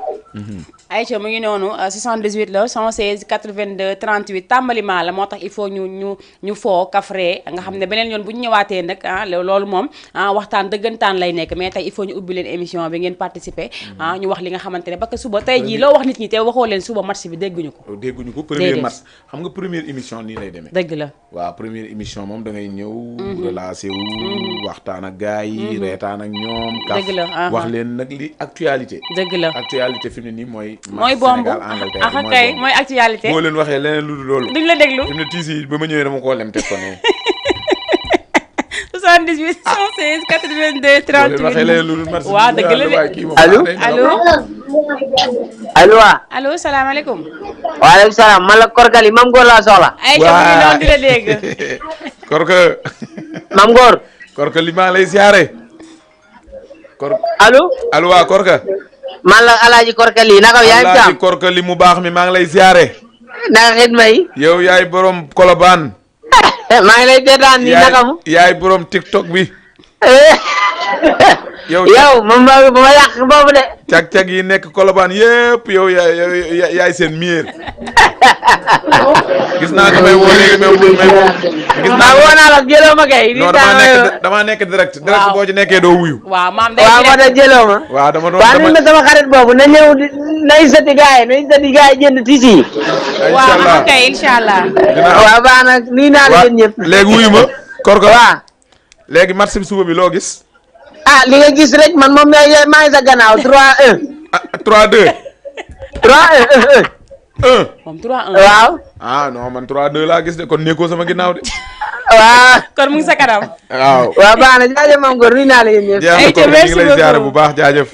Aïcha mu ngi noonu 78 la 116 82 38 tàmbali maa la moo tax il faut ñu foo kafree nga xam ne beneen yoon bu ñu ñëwaatee nag loolu moom waxtaan dëggantaan lay nekk mais tey il faut ñu ubbi leen émission bi ngeen participer ñu wax li nga xamante ne parce que suba tey jii loo wax nit ñi te waxoo leen suba match bi dégguñu ko premier match xam nga première émission nii lay demee dëgg la waaw première émission moom da ngay ñëw relacé wu waxtaan ak gars yi reetaan ak ñoom dëgg la wax leen nag li actualité dëgg la actualité fi mu ne nii mooy bomb Angleterre kay mooy actualité boo leen waxee leneen lu dul loolu duñ la déglu fi mu ne tiis yi ba ma ñëwee dama koo lem teg ko ne 78 116 82 38 waxee leneen lu dul merci waaw dëgg la de allo salaamaaleykum waaleykum salaam man la Korkali Mam Góor laa soxla ay ca mu ngi noonu di la dégg Korka Mam Góor Korka li maa lay siyaare allo waa Korka man la Alaaji Korkali naka yaa ngi jàmm Alaaji Korka li mu baax mi maa ngi lay siyaare naka xidma yi. yow yaay borom Colobane. maa ngi lay seetaan nii naka mu. yaay borom TikTok bi. yow moom ba ma yàq boobu de. cag-cag yi nekk Colobane yëpp yow yaay seen miir. gis naa nga may woo léegi gis naa woo naa la jëloo ma kay. non damaa nekk direct boo ci nekkee doo wuyu. waaw maam day moo tax jëloo ma. waaw dama doon waaw na sama xarit boobu na ñëw nay sëti gaay jënd tisi yi. waaw ma kay inshallah. waaw baax na nuyu naa la yéen ñëpp. léegi wuyu ma. Korka waaw. léegi match bi suba bi loo gis. li nga gis rek man moom maa ngi sa gannaaw 3-1. 3-2. 3-1. moom 3-1. waaw. non man 3-2 laa gis de kon nekkoo sama ginnaaw de. waaw. kon mu ngi sa kanam. waaw baax na jaajëf maam góor nuyu naa la yéen ñëpp. ayca merci beaucoup ñu ngi lay ziare bu baax jaajëf.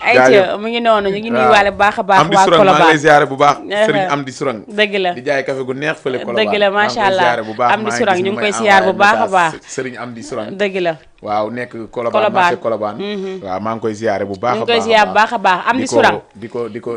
ayca mu ngi noonu ñu ngi nuyuwaale bu baax a baax. waa Colobane maa ngi lay ziare bu baax. Serigne Amdi Surang. dëgg la di jaay café gu neex fële Colobane. dëgg la macha allah Amdi Surang ñu ngi koy ziare bu baax a baax. Serigne Amdi Surang. dëgg la. waaw nekk Colobane marché Colobane. waaw maa ngi koy ziare bu baax a baax. ñu ngi koy ziare bu baax a baax Amdi Surang.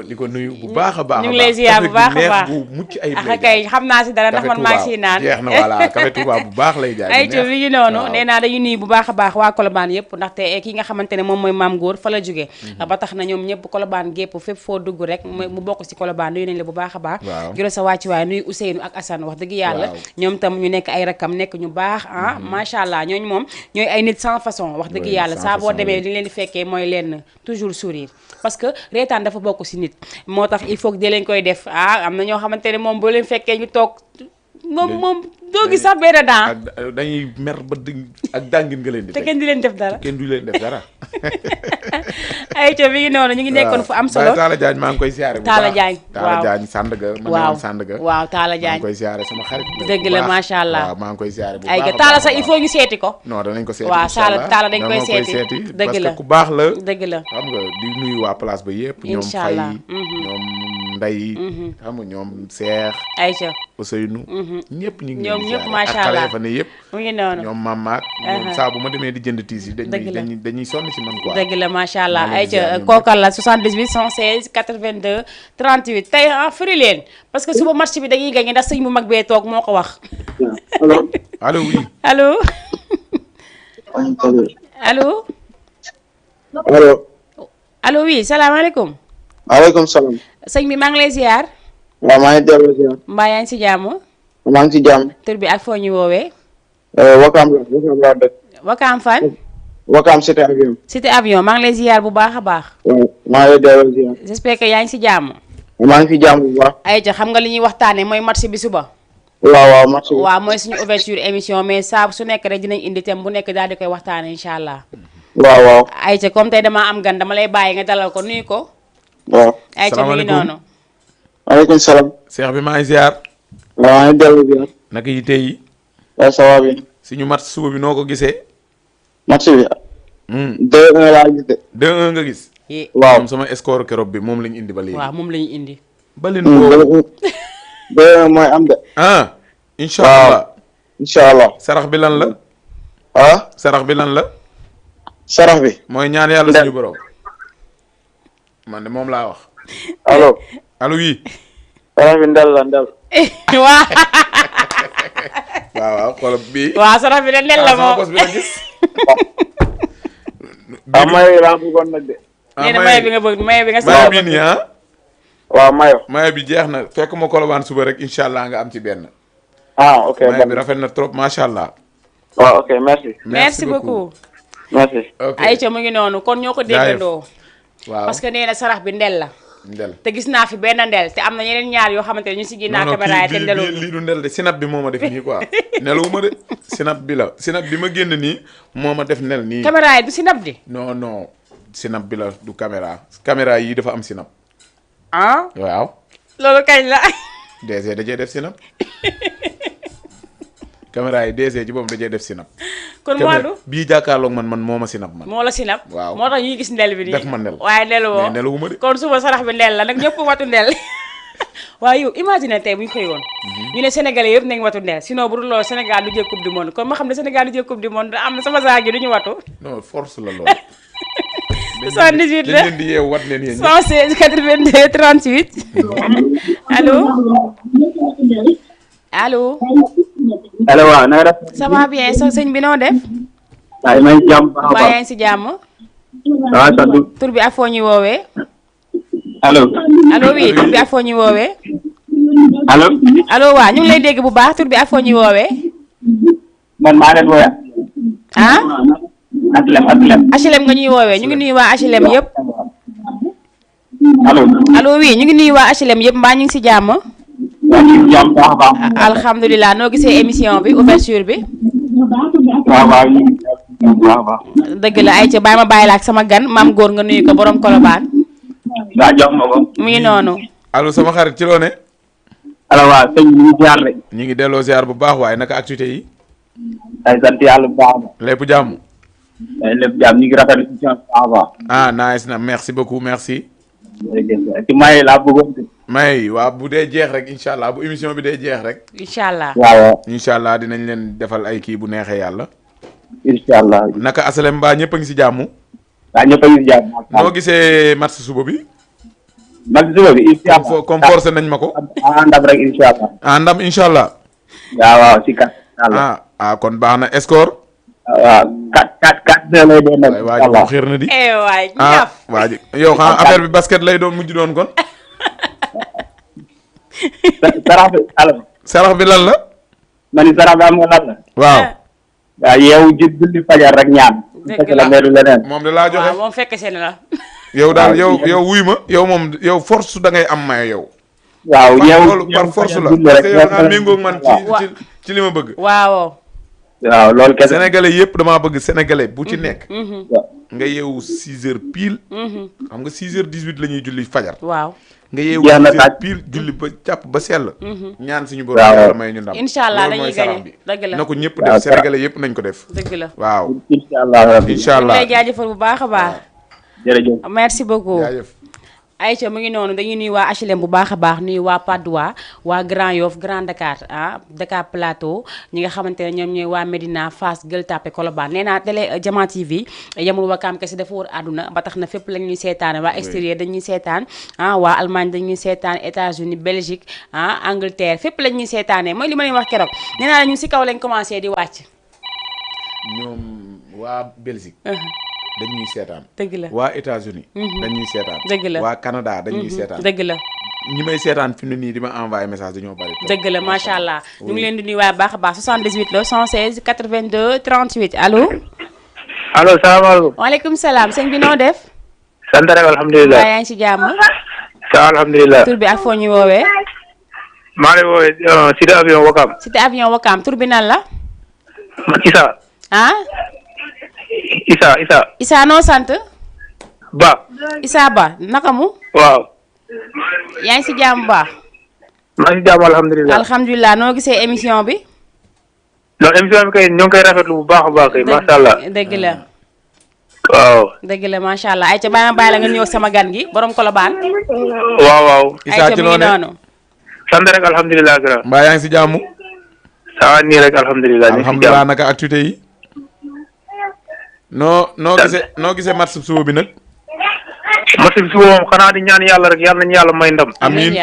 di ko nuyu bu baax a baax. ñu ngi lay ziare bu baax a baax bu mucc ay kay xam naa si dara ndax man maa ngi siy naan. jeex na voilà café Touba bu baax lay jaay. ayca mi ngi noonu nee naa dañu nuyu bu baax a baax waa Colobane yëpp ndaxte ki nga xamante ne moom mooy maam góor fa la jógee ba tax na ñoom ñëpp Colobane gépp fépp foo dugg rek mu bokk si Colobane nuyu nañ la bu baax a baax giro sa wàcci waay nuyu Ousseynou ak Assane wax dëgg yàlla ñoom tam ñu nekk ay rakkam nekk ñu baax macha allah ñooñu moom ñooy ay nit sans façon wax dëgg yàlla saa boo demee li leen di fekkee mooy leen toujours sourire parce que reetaan dafa bokk si nit moo tax il faut que di leen koy def am na ñoo xamante ne moom boo leen fekkee ñu toog moom doo gis sax benn daan dañuy mer ba ak dàngin nga leen di te kenn di leen def dara kenn du leen def dara ayca mi ngi noonu ñu ngi nekkoon fu am solo Talla Diagne maa ngi koy siyaare bu baax Talla Diagne Talla Diagne Sandaga Sandaga waaw Talla Diagne maa ngi koy siyaare sama xarit dëgg la macha allah waaw maa ngi koy siyaare bu baax ayca Talla sax il faut ñu seeti ko non danañ ko seeti waaw Talla dañ koy seeti dëgg la parce que ku baax la dëgg la xam nga di nuyu waa place ba yëpp ñoom Fay ñoom Ndey xam nga ñoom Seex ayca Ousseynou ñëpp ñu ngi ñoom ñëpp macha allah fa ne yëpp mu ngi noonu ñoom mamaak ñoom saa bu ma demee di jënd tiis yi dañuy sonn ci man quoi dëgg la macha allah ayca kookal la 78 116 82 38 tey firi leen parce que suba match bi dañuy gagné ndax sëñ bu mag bee toog moo ko wax allo oui allo allo allo oui salaamaaleykum waaleykum salaam sëñ bi maa ngi lay ziar waaw maa ngi dellu ziar mbaa yaa ngi si jàmm maa ngi ci jàmm tur bi ak foo ñu woowee Wakaam laa dëkk Wakaam fan Wakaam cité avion cité avion maa ngi lay ziar bu baax a baax waaw maa ngi lay dellu ziar j'espère que yaa ngi si jàmm maa ngi ci jàmm bu baax ayca xam nga li ñuy waxtaane mooy match bi suba waaw match bi waaw mooy suñu ouverture émission mais saa su nekk rek dinañ indi thème bu nekk daal di koy waxtaane incha allah waaw ayca comme tey damaa am gan dama lay bàyyi nga dalal ko nuyu ko waaw ayca mi ngi noonu waaleykum salaam Cheikh bi maa ngi ziar waaw maa ngi dellu ziar naka yi tey waaw ça va bien suñu match suba bi noo ko gisee match bi 2-1 laa gis de 2-1 nga gis waaw moom sama score keroog bi moom lañu indi ba léegi waaw moom la ñu indi ba leen boobu 2-1 mooy am de incha allah incha allah sarax bi lan la sarax bi lan la sarax bi mooy ñaan yàlla suñu borom man de moom laa wax allo oui sarax bi ndel la ndel waaw xoolal bii waaw sarax bi de ndel la moom bos bi la gis mayo laa bëggoon nag de nee na mayo bi nga bëgg mayo bi nga mayo bi nii waaw mayo bi jeex na fekk ma Colobane suba rek incha allah nga am ci benn ok mayo bi rafet na trop macha allah waaw ok merci beaucoup merci ayca mu ngi noonu kon ñoo ko déggandoo waaw parce que nee na sarax bi ndel la ndel te gis naa fi benn ndel te am na ñeneen ñaar yoo xamante ne ñu si ginnaaw caméra yi te ndelul lii du ndel de sinap bi moo ma def nii quoi nelawuma de sinap bi la sinap bi ma génn nii moo ma def nel nii caméra yi du sinap di non sinap bi la du caméra yii dafa am sinap waaw loolu kañ la DG dajee def sinap caméra yi DG ci boobu dajee def sinap kon Modou bii jàkkaarloog man moo ma sinap man moo la sinap waaw moo tax ñuy gis ndel bi nii def ma ndel waaye ndelu woo nelawuma de kon suba sarax bi ndel la nag ñëpp watu ndel waaye yow imagine tey bu ñu xëy woon ñu ne sénégalais yëpp nañ watu ndel sinon bu dul loolu Sénégal du jël coupe du monde kon ma xam ne Sénégal du jël coupe du monde am na sama saa gi du ñu watu non force la loolu 78 la dañ leen di yeewu wat leen yéen 116 82 38 allo allo. allo waaw na nga def. ça va bien sëñ bi noo def. waaye maa ngi jàmm. mbaa yaa ngi si jàmm. waaw sant. tur bi ak foo ñuy woowee. allo. allo oui tur bi ak foo ñuy woowee. allo. allo waa ñu ngi lay dégg bu baax tur bi ak foo ñuy woowee. man maa leen woowee. ah. HLM. HLM nga ñuy woowee ñu ngi nuyu waa HLM yëpp. allo. allo oui ñu ngi nuyu waa HLM yëpp mbaa ñu ngi si jàmm. waaw ñu ngi jàmm baax a baax. alhamdulilah noo gisee émission bi ouverture bi. waaw waaw ñu ngi jàmm baax a baax. dëgg la ay ca bàyyi ma bàyyi la ak sama gan maam góor nga nuyu ko borom Kolobaan. waaw jox ma ko. mu ngi noonu. allo sama xarit ci loo ne. allo waaw sëñ bi ñu ngi ziar rek. ñu ngi delloo ziar bu baax waaye naka activité yi. ay sant yàlla bu baax a lépp jàmm. lépp jàmm ñu ngi rafetlu émission bi baax a baax. ah nice na merci beaucoup merci. jërëjëf ci may laa bëggoon. may waa bu dee jeex rek incha allah bu émission bi dee jeex rek. incha allah. waaw. incha allah dinañ leen defal ay kii bu neexee yàlla. incha allah. naka asalem mbaa ñëpp a ngi si jàmm. waaw ñëpp a ngi si jàmm. noo gisee match suba bi. match suba bi incha allah comme forcé nañ ma ko. ndam rek incha allah. ndam incha allah. waaw waaw si kat. kon baax na score. waaw 4-2 lay doon nag. waa ji moom xir na di. waay ñaaf. waa ji yow xam affaire bi basket lay doon mujj doon kon. sarax bi allo. sarax bi lan la. ma ni sarax bi am nga lan la. waaw. waaw yow julli fajar rek ñaan. dëgg la meelu leneen. moom de laa joxe. waaw moom fekk seen la. yow daal yow wuy ma yow moom yow force da ngay am maye yow. waaw yow par force la parce que yow nga méngoog man ci li ma bëgg. waaw. waaw loolu kese. sénégalais yëpp damaa bëgg sénégalais bu ci nekk. nga yeewu 6 heures pile. xam nga 6 heures 18 la ñuy julli fajar. waaw. nga yeewu 6 heures pile julli ba jàpp ba sell. ñaan suñu borom yàlla may ñu ndam. incha allah dañuy gagné dëgg la na ko ñëpp def sénégalais yëpp nañ ko def. dëgg la waaw. incha allah incha allah ñu lay jaajëfal bu baax a baax. jërëjëf. merci beaucoup. jaajëf. Aïcha mu ngi noonu dañuy nuyu waa HLM bu baax a baax nuyu waa Padoua waa Grand Yoff Grand Dakar Dakar Plateau ñi nga xamante ne ñoom ñooy waa Médina Fass Gueule Tapée Colobane nee naa télé Diama TV yemul Wakaam kese dafa wër àdduna ba tax na fépp la ñuy seetaan waa extérieur dañuy seetaan waa Allemagne dañuy seetaan États-Unis Belgique Angleterre fépp la ñuy seetaanee mooy li ma leen wax keroog nee naa la ñu si kaw lañ commencé di wàcc. ñoom waa Belgique. dañuy seetaan. dëgg la waa États-Unis dañuy seetaan. dëgg la waa Canada dañuy seetaan. dëgg la. ñi may seetaan fi mu ne nii di ma envoyé message dañoo bari. dëgg la macha allah ñu ngi leen di nuyu waa baax a baax 78 la 116 82 38 allo. allo salaamaaleykum. waaleykum salaam sëñ bi noo def. sant rek alhamdulilah. waaye yaa ngi si jàmm. ça alhamdulilah. tur bi ak foo ñu woowee. maa ngi lay woowee cité avion Wakaam. cité avion Wakaam tur bi nan la. man Issa. Issa. Issa noo sant. Ba. Issa Ba naka mu. waaw. yaa ngi si jàmm bu baax. maa ngi si jàmm alhamdulilah. alhamdulilah noo gisee émission bi. non émission bi kay ñoo ngi koy rafetlu bu baax a baax kay macha allah. dëgg la. waaw. dëgg la macha allah ayca bàyyi ma bàyyi la nga ñëw sama gan gi borom Kolobaan. waaw. Issa ci loo ne sant rek alhamdulilah grand. mbaa yaa ngi si jàmm. ça nii rek alhamdulilah. alhamdulilah naka activité yi. noo gisee match suba bi nag. match bi suba moom xanaa di ñaan yàlla rek yàlla nañu yàlla may ndam. amiin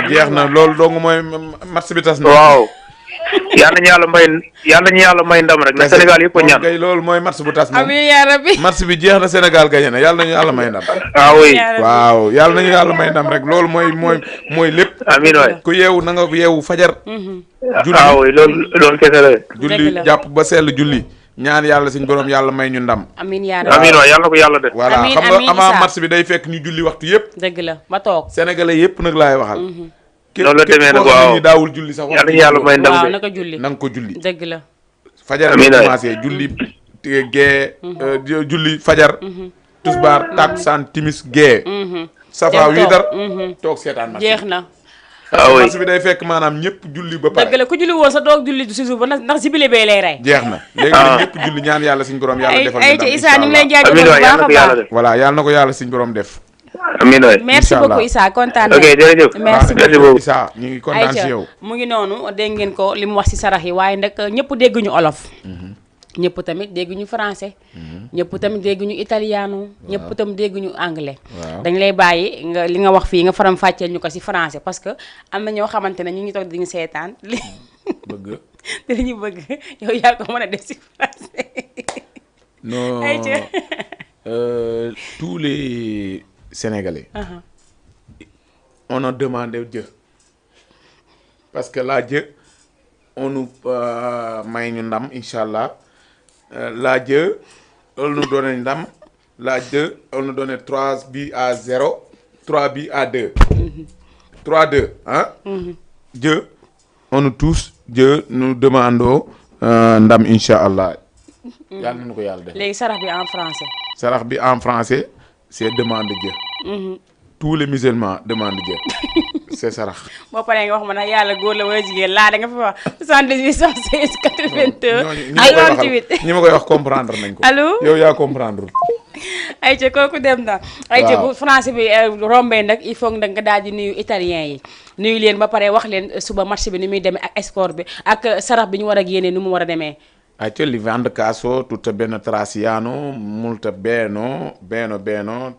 jeex na loolu dong mooy match bi tas na. waaw. yàlla nañu yàlla may ndam rek na Sénégal yëpp a ñaan. kay loolu mooy match bu tas moom. amiin yaa rabbi. match bi jeex na Sénégal gagné na yàlla nañu yàlla may ndam. waaw yàlla nañu yàlla may ndam rek loolu mooy lépp. amiin waay ku yeewu na nga yeewu fajar. julli waaw loolu kese la. julli jàpp ba sell julli. ñaan yàlla suñu borom yàlla may ñu ndam. amiin yaa rabbi amiin waay yàlla na ko yàlla def. voilà xam nga avant match bi day fekk ñu julli waxtu yëpp. dëgg la ba toog. sénégalais yëpp nag laay waxal. loolu la demee nag waaw képp daawul julli sax. yàlla na yàlla may ndam waaw na ko julli. na nga ko julli. dëgg la. fajar bi commencé julli gee julli fajar. tusbaar takkusaan timis gee. safa wiitar toog seetaan match jeex na. match bi day fekk maanaam ñëpp julli ba pare. dëgg la ku julli woon sa doog julli si suuf ba ndax sibile bee lay rey. jeex na léegi nag ñëpp julli ñaan yàlla suñu borom yàlla defal ñu ndam. Issa ñu ngi lay jaajëfal bu baax a baax. voilà yàlla na ko yàlla suñu borom def. amiin waay merci beaucoup Issa kontaan ok jërëjëf. merci beaucoup Issa ñu ngi kontaan si yow. mu ngi noonu dégg ngeen ko li mu wax si sarax yi waaye nag ñëpp dégguñu olof. ñëpp tamit dégguñu français. ñëpp tam dégguñu italiano ñëpp tam dégguñu anglais waaw dañ lay bàyyi nga li nga wax fii nga faram fàcceel ñu ko ci français parce que am na ñoo xamante ne ñu ngi toog di ñu seetaan li bëgg te li ñu bëgg yow yaa ko mën a def ci français non tous les Sénégalais on a demandé Dieu parce que là Dieu on nous may ñu ndam inchallah là Dieu on nous donne ndam là Dieu on nous donne 3 buts à 0 3 buts à 2 3-2 hein Dieu on nous tous Dieu nous demandons ndam inchallah yàlla nañu ko yàlla def léegi sarax bi en français sarax bi en français c'est demande Dieu tous les musulmans demandent Dieu c'est sarax boo paree nga wax ma nag yàlla góor la wala jigéen laa da nga fi wax 78 116 82 ñi ma koy wax comprendre nañ ko allo yow yaa comprendre ayca kooku dem na ayca bu français bi rombee nag il faut nag nga daal di nuyu italien yi nuyu leen ba pare wax leen suba marché bi ni muy demee ak score bi ak sarax bi ñu war a génnee ni mu war a demee Actually vende caso tutto bene trasiano molto bene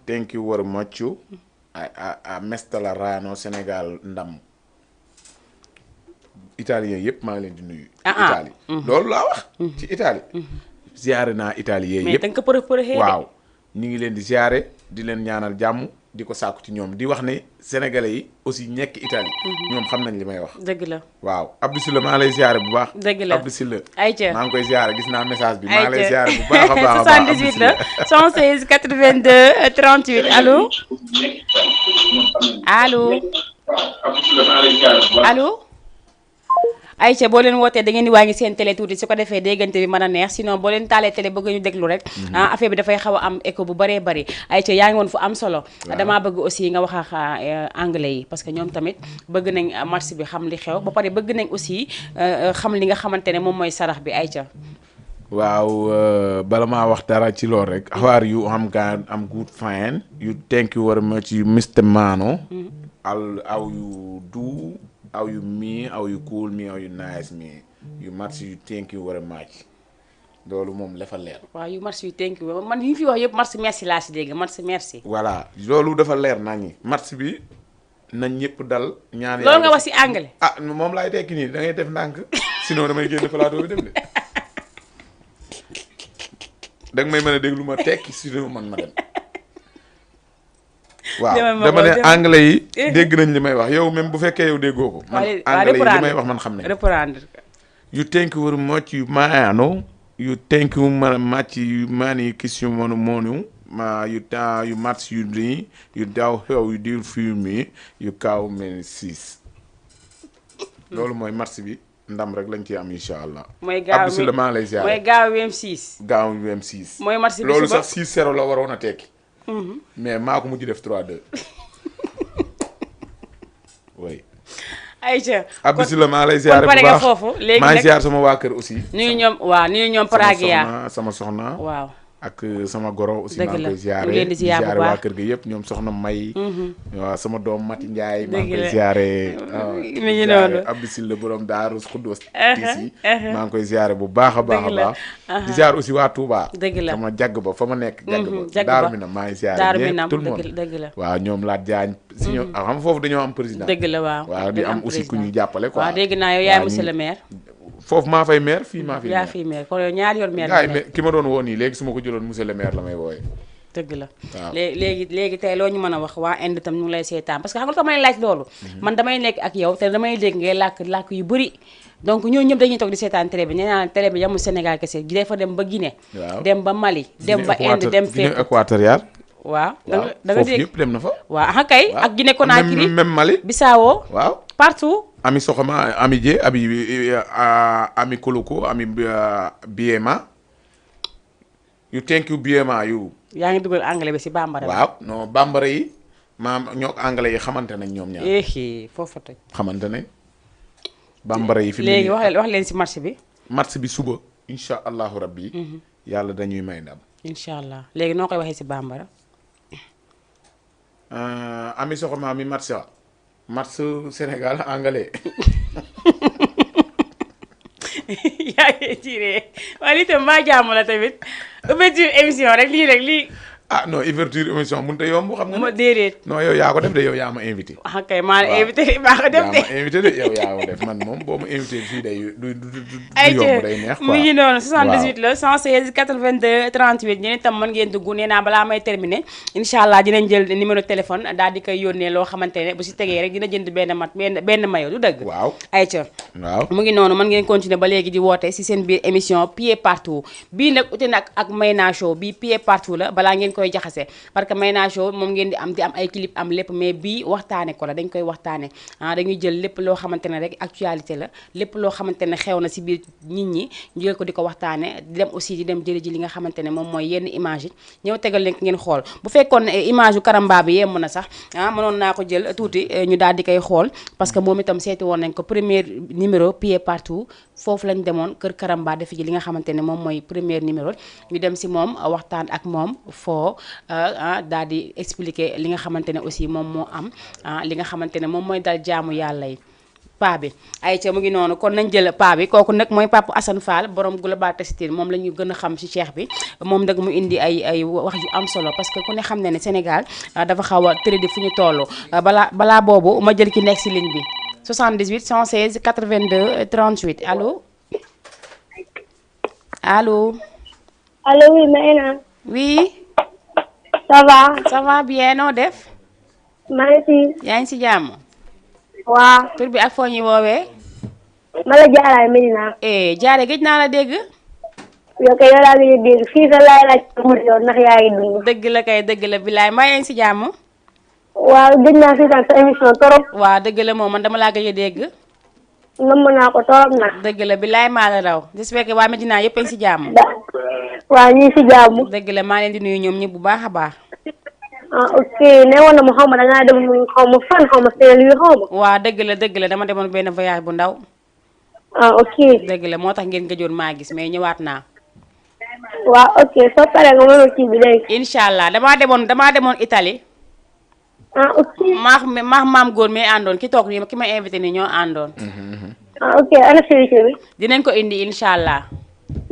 thank you very much a mestala rano Sénégal ndam italien yëpp maa ngi leen di nuyu Italie loolu laa wax ci Italie ziare naa italien mais yëpp da nga ko përëxee waaw ñu ngi leen di ziare di leen ñaanal jàmm di ko sàkku ci ñoom di wax ne sénégalais yi aussi ñekk Italie ñoom xam nañ li may wax dëgg la waaw Abdou Sylla maa lay ziare bu baax dëgg la Abdou Sylla ayca maa ngi koy ziare gis naa message bi maa lay ziare bu baax a baax 78 la 116 82 38 allo allo ayca boo leen wootee da ngeen di wàññi seen télé tuuti su ko defee déggante bi mën a neex sinon boo leen taalee télé bëgg ñu déglu rek affaire bi dafay xaw a am écho bu bëree bëri ayca yaa ngi woon fu am solo damaa bëgg aussi nga wax ak anglais yi parce que ñoom tamit bëgg nañ marché bi xam li xew ba pare bëgg nañ aussi xam li nga xamante ne moom mooy sarax bi ayca waaw bala maa wax dara ci loolu rek how are you I'm good fine you thank you very much you Mr. Mano how you do how you me how you cool me how you nice me you much you thank you very much loolu moom dafa leer waaw yu merci thank you man yi fi wax yëpp merci merci laa si dégg merci merci voilà loolu dafa leer nañi merci bi nañ ñëpp dal ñaan loolu nga wax si anglais moom laay tekki nii da ngay def ndànk sinon damay génn plateau bi dem de danga may mën a déglu ma tekki sinon man ma dem waaw dama ne anglais yi dégg nañ li may wax yow même bu fekkee yow déggoo ko man anglais yi li may wax man xam ne reprendre you thank you very much you maano you thank you much you mani question monu you much you drink you daw how you deal for me you cow many sis loolu mooy marché bi ndam rek lañ ci am incha allah mooy gaaw Abdou Sylla maa lay ziar mooy gaaw WM6 gaaw WM6 mooy marché bi loolu sax 6-0 la waroon a tekki mais maa ko mujj def 3-2 oui ayca Abdou Sylla maa lay ziar bu baax foofu léegi maa ngi ziar sama waa kër aussi nuyu ñoom waaw nuyu ñoom Pragia sama soxna waaw ak sama goro aussi maa ngi koy ñu leen di ziar bu baax waa kër ga yëpp ñoom soxna May waaw sama doom Mati Ndiaye maa ngi koy ziare mi ngi noonu Abdou Sylla borom Daaru Xuddoos tisi maa ngi koy ziare bu baax a baax a baax di ziar aussi waa Touba dëgg la sama jagg ba fa ma nekk jagg ba Daaru Minam maa ngi ziare ñëpp tout le monde dëgg la waaw ñoom Laat Jaañ si ñoom xam foofu dañoo am président dëgg la waaw di am aussi ku ñuy jàppale quoi waaw dégg naa yow yaay monsieur le maire foofu maa fay maire fii maa fi yaa fi maire kon yow ñaari yoon maire gars ki ma doon woo nii léegi su ma ko jëloon monsieur le maire la may wooye dëgg la waaw léegi tey loo ñu mën a wax waa Inde tam ñu ngi lay seetaan parce que xam nga damay laaj loolu man damay nekk ak yow te damay dégg ngay làkk yu bëri donc ñooñu ñëpp dañuy toog di seetaan télé bi nee naa télé bi yamul Sénégal kese gi dafa dem ba Guinée dem ba Mali dem ba Inde dem fépp Guinée équatoriale waaw da nga dégg foofu yëpp dem na fa waaw ah kay ak Guinée Conakry même Mali Bissau waaw partout ami soxama ami Dié ami Koloko ami Biema you thank you Biema you yaa ngi dugal anglais bi si bambara waaw non bambara yi maam ñoo anglais yi xamante nañ ñoom ñaar foofu toj xamante nañ bambara yi fi léegi wax leen si marché bi marché bi suba insha allahu rabbi yàlla dañuy may ndam incha allah léegi noo koy waxee si bambara ami soxama mi marché Sénégal anglais yaa ngi tiré waaye lii tam maa jàmm la tamit ouverture émission rek lii. ah non ouverture émission mënut a yomb xam nga. ma déedéet. non yow yaa ko def de yow yaa ma invité. ah kay maa la invité maa ko def de. yaa ma invité de yow yaa ko def man moom boo ma invité fii day du yomb day neex quoi. mu ngi noonu 78 la 116 82 38 ñeneen itam mën ngeen dugg nee naa balaa may terminer incha allah dinañ jël numéro téléphone daal di koy yónnee loo xamante ne bu si tegee rek dina jënd benn mayo du dëgg. waaw ayca. waaw mu ngi noonu mën ngeen continuer ba léegi di woote si seen biir émission pied partout bii nag ute nag ak Maïna show bii pied partout la balaa ngeen koy jaxase parce que Maïna show moom ngeen di am ay clip am lépp mais bii waxtaane ko la dañ koy waxtaane dañuy jël lépp loo xamante ne rek actualité la lépp loo xamante ne xew na si biir nit ñi ñu jël ko di ko waxtaane di dem aussi di dem jëli ji li nga xamante ne moom mooy yenn image yi ñëw tegal leen ngeen xool bu fekkoon image yu karamba bi yemm na sax mënoon naa ko jël tuuti ñu daal di koy xool parce que moom itam seeti woon nañ ko premier numéro pied partout foofu lañ demoon kër karamba defi ji li nga xamante ne moom mooy premier numéro ñu dem si moom waxtaan ak moom foo daal di expliquer li nga xamante ne aussi moom moo am li nga xamante ne moom mooy dal jaamu yàlla yi paa bi ay ca mu ngi noonu kon nañ jël paa bi kooku nag mooy Papa Assane Fall borom global textile moom la ñu gën a xam ci cheikh bi moom nag mu indi ay wax yu am solo parce que ku ne xam ne ne Sénégal dafa xaw a tëradi fu ñu toll balaa boobu ma jël ki nekk si ligne bi 78 116 82 38 allo allo. allo oui Maïna. oui. ça va bien noo def. maa ngi si. yaa ngi si jàmm. waaw. tur bi ak foo ñuy woowee. ma la jaaraay Medina. jaare gëj naa la dégg. yow kay yow laa ngi dégg fii sa laay laaj mu yow ndax yaa ngi dund. dëgg la kay dëgg la bilaay maa yaa ngi si jàmm. waaw gëj naa si sa émission torop. waaw dëgg la moom man dama laa gëj a dégg. nëmm naa ko torop nag. dëgg la bilaay maa la raw j'espère que waa Medina yëpp a ngi si jàmm. waaw ñu ngi si jàmm. dëgg la maa leen di nuyu ñoom ñëpp bu baax a baax. ok ne woon na ma xaw ma dangaa dem xaw ma fan xaw ma seel yu xaw ma. waaw dëgg la dama demoon benn voyage bu ndaw. ok. dëgg la moo tax ngeen gëjoon maa gis mais ñëwaat naa. waaw ok soo paree nga mënul kii bi léegi. incha allah damaa demoon Italie. ok. maax maam góor mi àndoon ki toog nii ki ma invité nii ñoo àndoon. ok ana service bi. dinañ ko indi incha allah.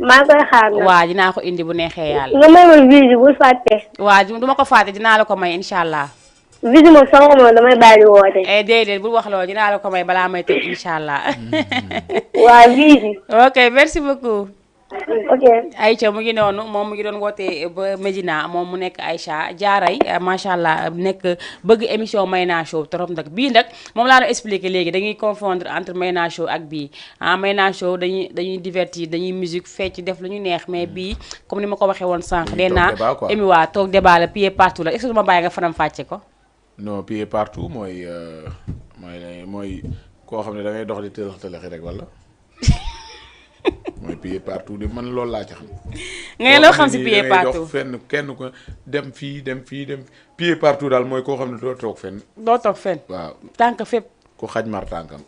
maa ngi koy xaar nag. waaw dinaa ko indi bu neexee yàlla. nga may ma visi bul fàtte. waaw du ma ko fàtte dinaa la ko may incha allah. visi moom sama ko moom damay bàyyi di woote. déedéet bul wax loolu dinaa la ko may balaa may tëj incha allah. waaw visi. ok merci beaucoup. ok. Aïcha mu ngi noonu moom mu ngi doon wootee ba Medina moom mu nekk Aïcha jaaray macha allah nekk bëgg émission Maïna show trop nag bii nag moom laa doon expliqué léegi dañuy confondre entre Maïna show ak bii Maïna show dañuy divertir dañuy musique fecc def lu ñu neex mais bii comme ni ma ko waxee woon sànq. nee naa émi waa toog débat la pied partout la est-ce que ma bàyyi nga faram fàcce ko. non pied partout mooy koo xam ne da ngay dox di tëlëx rek wala. mooy pied partout de man loolu laa ci xam. nga loo xam si pied partout dox fenn kenn ko dem fii pied partout daal mooy koo xam ne doo toog fenn. doo toog fenn. waaw tànk fépp. ku xaj mar tànkam.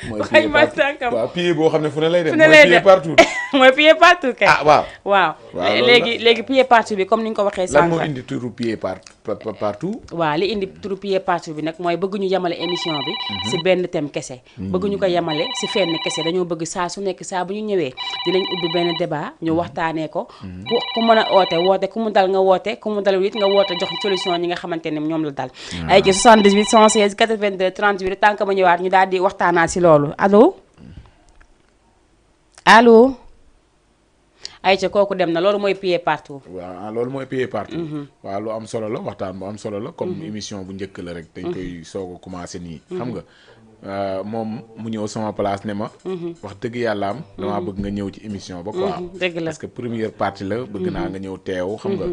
mooy pied partout waaw pied boo xam ne fu ne lay dem. mooy pied partout. mooy pied partout kay. waaw. léegi pied partout bi comme ni nga ko waxee sànq. lan moo indi turu pied partout. waaw li indi turu pied partout bi nag mooy bëgguñu yemale émission bi. si benn thème kese. bëgguñu ko yemale si fenn kese dañoo bëgg saa su nekk saa bu ñu ñëwee dinañ ubbi benn débat ñu waxtaanee ko. ku mën a woote ku mu dal nga woote ku mu dalul it nga woote jox solution ñi nga xamante ne ñoom la dal. ay ci 78 116 82 38 tant que ma ñëwaat ñu daal di waxtaanaat si loolu allo. ayca kooku dem na loolu mooy pied partout. waaw loolu mooy pied partout. waaw lu am solo la waxtaan bu am solo la comme émission bu njëkk la rek. dañ koy soog a commencé nii. xam nga moom mu ñëw sama place ne ma. wax dëgg yàlla am. damaa bëgg nga ñëw ci émission ba quoi. dëgg la parce que première partie la. bëgg naa nga ñëw teew xam nga.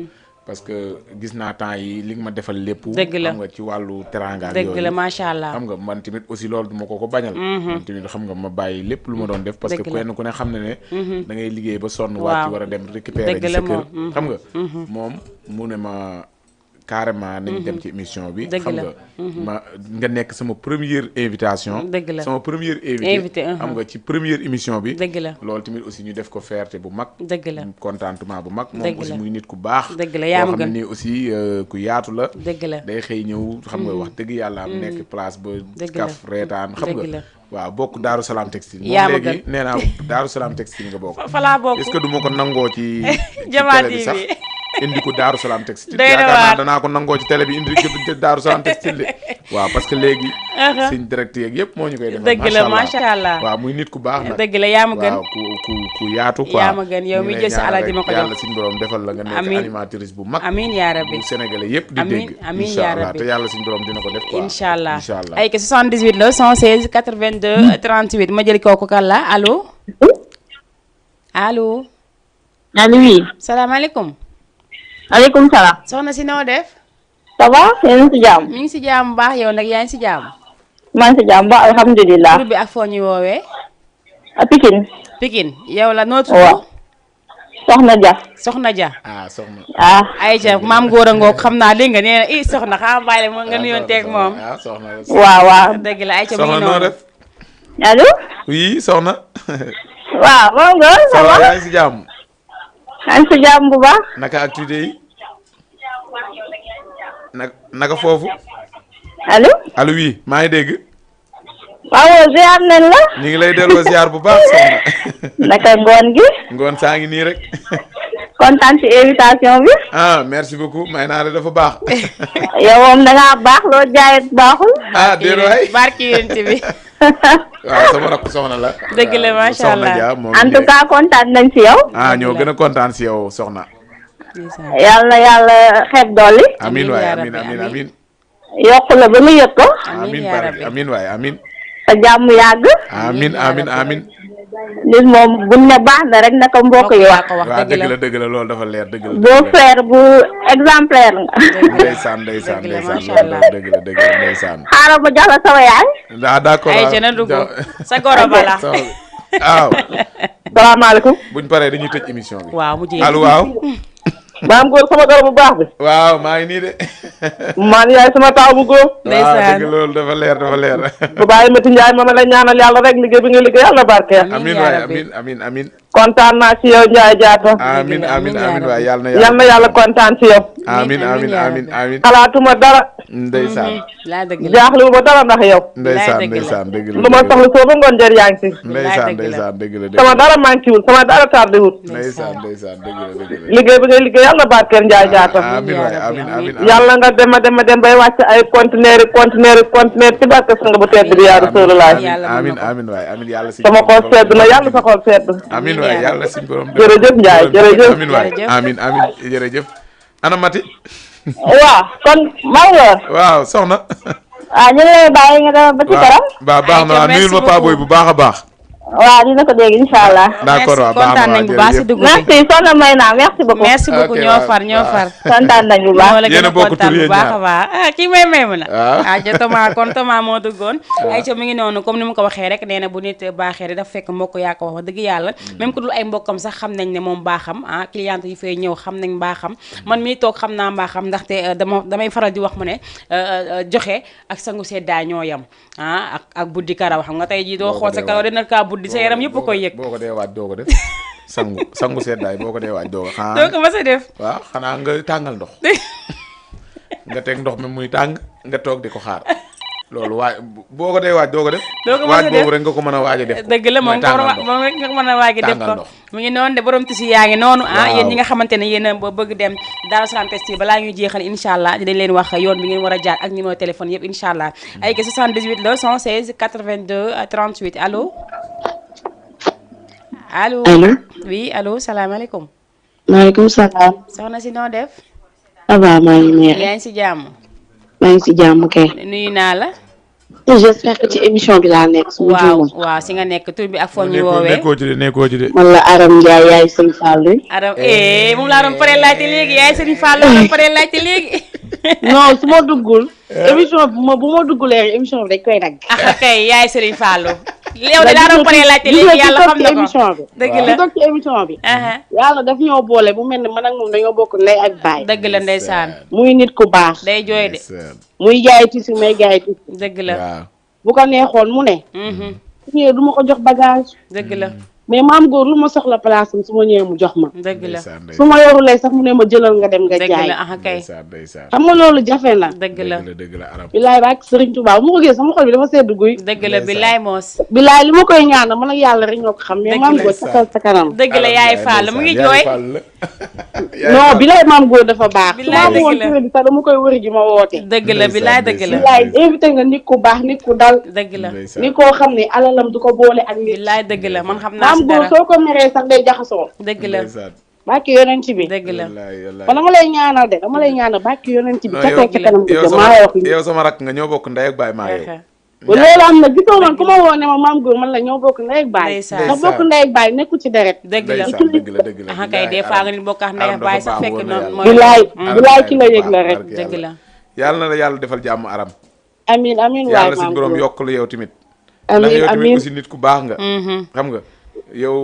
parce que gis naa temps yi li nga ma defal lépp. dëgg la xam nga ci wàllu teranga dëgg la macha allah. xam nga man tamit aussi loolu duma ko bañal. man tamit xam nga ma bàyyi lépp lu ma doon def. parce que kenn ku ne xam ne ne. da ngay liggéey ba sonn. wàcc war a dem récupérer ci sa kër. xam nga moom mu ne ma carrément nañ dem ci émission bi. xam nga nga nekk sama première invitation. dëgg la sama première invité. xam nga ci première émission bi. dëgg la loolu tamit aussi ñu def ko fierté bu mag. dëgg la contentement bu mag. moom aussi muy nit ku baax. dëgg la yaa ma koo xam gën ne nii aussi ku yaatu la. dëgg la day xëy ñëw xam nga wax dëgg yàlla am nekk place ba. dëgg la kaf reetaan xam nga waaw bokk Daaru Salaam textile. yaa ma moom léegi nee naa Daaru Salaam textile nga bokk. fa laa bokk est-ce que du ma ko nangoo ci Jama télé bi sax TV. indi ko Daaru Salaam textile. Doy na yaakaar naa waar. danaa ko nangoo ci télé bi indi ko Daaru Salaam textile de. waaw parce que léegi. suñ direct yeeg yëpp moo ñu koy defal. dëgg la macha allah waaw muy nit ku baax nag. dëgg la yaa ma gën waaw ku yaatu quoi. yaa ma gën yow mi jël sa alal di ma ko jox. yàlla suñu borom defal la nga nekk Amiin. animatrice bu mag. amiin yaa rabbi bu Sénégalais yëpp di Amiin, dégg. amiin incha yaa allah rabbi. te yàlla suñu borom dina ko def quoi. incha allah incha allah. ay que 78 la 116 82 38 ma jëli kooku kan la allo allo allo oui. salaamaaleykum maaleykum salaam. soxna si noo def ça va yéen a ngi si jàmm. mi ngi si jàmm baax yow nag yaa ngi si jàmm maa ngi si jàmm ba alhamdulilah. tur bi ak foo ñu woowee a Pikine. Pikine yow la noo tudd waaw. Soxna Dia. soxna Dia ah soxna. ah. Aïcha maam góor a ngoog xam naa dégg nga nee na soxna xam bàyyi la nga nuyoon teeg moom ah soxna. waaw waaw. dëgg la Aïcha mu soxna ngi noo noonu def. allo. oui soxna. waaw moom nga. ça ça va va. yaa ngi si jàmm. maa ngi si jàmm bu baax. naka activité yi. naka foofu. allo. allo oui maa ngi dégg. waaw ziar nañ la. ñu ngi lay delloo ziar bu baax soxna. naka ngoon gi. ngoon saa ngi nii rek. kontaan ci invitation bi. ah merci beaucoup may naa la dafa baax. yow moom da ngaa baax loo jaayet baaxul. ah déedéet waay. barki yéen bi waaw sama rakk soxna la. dëgg la waaw, macha soxna allah. Dia moom en tout cas kontaan nañ ci yow. ah ñoo gën a kontaan si yow soxna. yàlla yàlla xeeb dolli. amin waay yaa amin rabbi, amin amin. yokk la ba mu yëg ko. amin yaa barke rabbi. amin waay amin. te jàmm yàgg. amin yaa amin rabbi. amin. nit moom buñ ne baax na rek naka mbokk yi wax. ko wax waaw dëgg la dëgg la loolu dafa leer dëgg la. boo frère bu exemplaire nga. ndeysaan ndeysaan Dëgg la, ndeysaan macha loolu allah. dëgg la ndeysaan. xaaral ma jox la sama yaay. ah d'accord Aïcha na dugg sa goro bala waaw. salaamaaleykum. buñ paree dañuy tëj émission bi. waaw mu jéem allo waaw. maam góor sama goro bu baax bi. waaw maa ngi nii de. man yaay sama taaw bu góor. waaw ndeysaan dëgg loolu dafa leer dafa leer. bu bàyyi Mati Njaay ma la ñaanal yàlla rek liggéey bi nga liggéey yàlla barkeel. Amiin amin yaa waay rabbi. amin amin amin. kontaan naa ci yow Njaay jaata. amin la, amin amiin yaa amin rabbi. waay yàlla na yal na yàlla kontaan ci yow. amin amin yaa amin rabbi. amin. xalaatuma dara. ndeysaan laa dëgg la jaaxle wu ma dara ndax yow. ndeysaan dëgg la. ndeysaan dëgg la. lu ma soxla soo ba ngoon jër yaa ngi ci. ndeysaan dëgg la. ndeysaan dëgg la dëgg sama la. dara manqué wul sama dara tardé wul. ndeysaan ndeysaan dëgg la dëgg la. liggéey bi ngay liggéey yàlla barkeel Njaay jaata. amin waay yaa rabbi, amin amin. amin. yàlla nga dem bay wàcc ay conteneur ci barke sang bu tedd bi yaa Rasulullah. Yàlla mën na amin ko. amin waay amin yàlla si. sama xol sedd na yàlla sa xol sedd. amin waay yàlla si borom. jërëjëf Njaay jërëjëf. amin waay Jërëjëf. amin amin jërëjëf. ana Mati. waaw kon maa ngi woon. waaw soxna. waaw ñu ngi lay bàyyi nga dem ba ci kanam. waaw baax na waaw merci nuyul ma Paa Boy bu baax a baax. waaw dina ko dégg incha allah. d'accord waaw baax na kontaan nañ bu baax si dugg si merci soxna Maïna merci beaucoup. merci beaucoup Ok, ñoo waaw, far ñoo waaw. far kontaan nañ bu baax. moo la gën Yéen a a bokk kontaan tur bu yéen baax a ñaar. baax ah kii may mu na waaw. ja Thomas kon Thomas moo duggoon Aïcha mi ngi noonu comme ni mu ko waxee rek nee na bu nit baaxee rek dafa fekk mbokk yaa ko wax dëgg yàlla même ku dul ay mbokkam sax xam nañ ne moom baaxam ah cliente yi fay ñëw xam nañ mbaaxam man mii toog xam naa mbaaxam ndaxte damay faral di wax mu ne joxe ak sangu seddaay ñoo yam ah ak buddi karaw xam nga tey jii doo xool sa karaw dina kaa buddi sa yaram yëpp a koy yëg boo ko dee waaj doo ko def sangu seddaay boo ko dee waaj doo ko xanaa doo ko mas a def waaw xanaa nga tàngal ndox nga teg ndox mi muy tàng nga toog di ko xaar loolu waaj boo ko dee waaj doo ko def doo ko mas a waaj def boobu rek nga ko mën a waaj a def dëgg la moom moom rek nga mën a waagi def tàngal ko ndox. mu ngi noonu de borom tisi yaa ngi noonu ah Waaw. yéen ñi nga xamante ne yéen a bëgg dem Daaru Salaam Textile balaa ñuy jeexal incha allah dinañ leen wax yoon bi ngeen war a jaar ak numéro téléphone yëpp incha allah ay ke 78 la 116 82 38 allo allo allo oui allo salaamaaleykum maaleykum salaam. soxna si noo def ça va maa ngi nii rek yaa ngi si jàmm maa ngi si jàmm kay. nuyu naa la j'espère que ci émission bi laa nekk. su ma waaw juumul. waaw si nga nekk tur bi ak foo ñu woowee nekkoo ci de nekkoo ci de. man la Aram Ndiaye yaay sëñ Fallou. Aram moom laa doon paree laajte léegi yaay Serigne Fall laa doon paree laajte léegi non su ma duggul. émission bu ma duggulee émission bi dañ koy dagg. ah kay yaay Serigne Fallou yow de daa doon paree laajte léegi yàlla xam na ko émission bi. dëgg di la toog ci émission bi. yàlla daf ñoo boole mu mel ne man ak moom dañoo bokk ndey ak baay. dëgg la ndeysaan muy nit ku baax. day jooy de muy jaay tisi may jaay tisi. dëgg la waaw bu ko neexoon mu ne. su ñëwee du ma ko jox bagage. dëgg la mais maam góor lu ma soxla place am su ma ñëwee mu jox ma. dëgg la su ma yorulee sax mu ne ma jëlal nga dem nga dëgg jaay. la ah kay. xam nga loolu jafe na. dëgg la dëgg la arab. bilaay ba ak Serigne Touba bu ma ko gisee sama xol bi dafa sedd guy. dëgg la bilaay moos. bilaay li ma koy ñaan man ak yàlla rek ñoo ko xam. mais maam góor sa kanam. dëgg la yaay Fall mu ngi jooy. non bilaay maam góor dafa baax. bilaay dëgg la sax dama koy wëri ji ma woote. dëgg la bilaay dëgg la. bilaay invité nga nit ku baax nit ku dal. dëgg la nit koo xam ne alalam du ko boole ak nit. bilaay dëgg la man xam naa si maam góor dara. soo ko meree sax day jaxasoo. dëgg la bàkki yonent bi. dëgg la kon dama lay ñaanal de dama lay ñaanal bàkki yonent bi. ca dëgg la yow sama rakk nga ñoo bokk ndey ak baay maa yow. loolu am na gisoo man ku ma woo ne ma maam góor man la ñoo bokk ndey ak baay. ndeysaan ndax bokk ndey ak baay nekku ci deret. dëgg la dëgg la ah kay des fois nga ni bokk ak ndey ak baay sax fekk noonu mooy. bilaay ki la yëg la rek. dëgg la. yàlla na la yàlla defal jàmm aram. amiin amiin waay yàlla maam si borom góor yokk la yow tamit. amiin ndax yow tamit amiin aussi nit ku baax nga. xam nga yow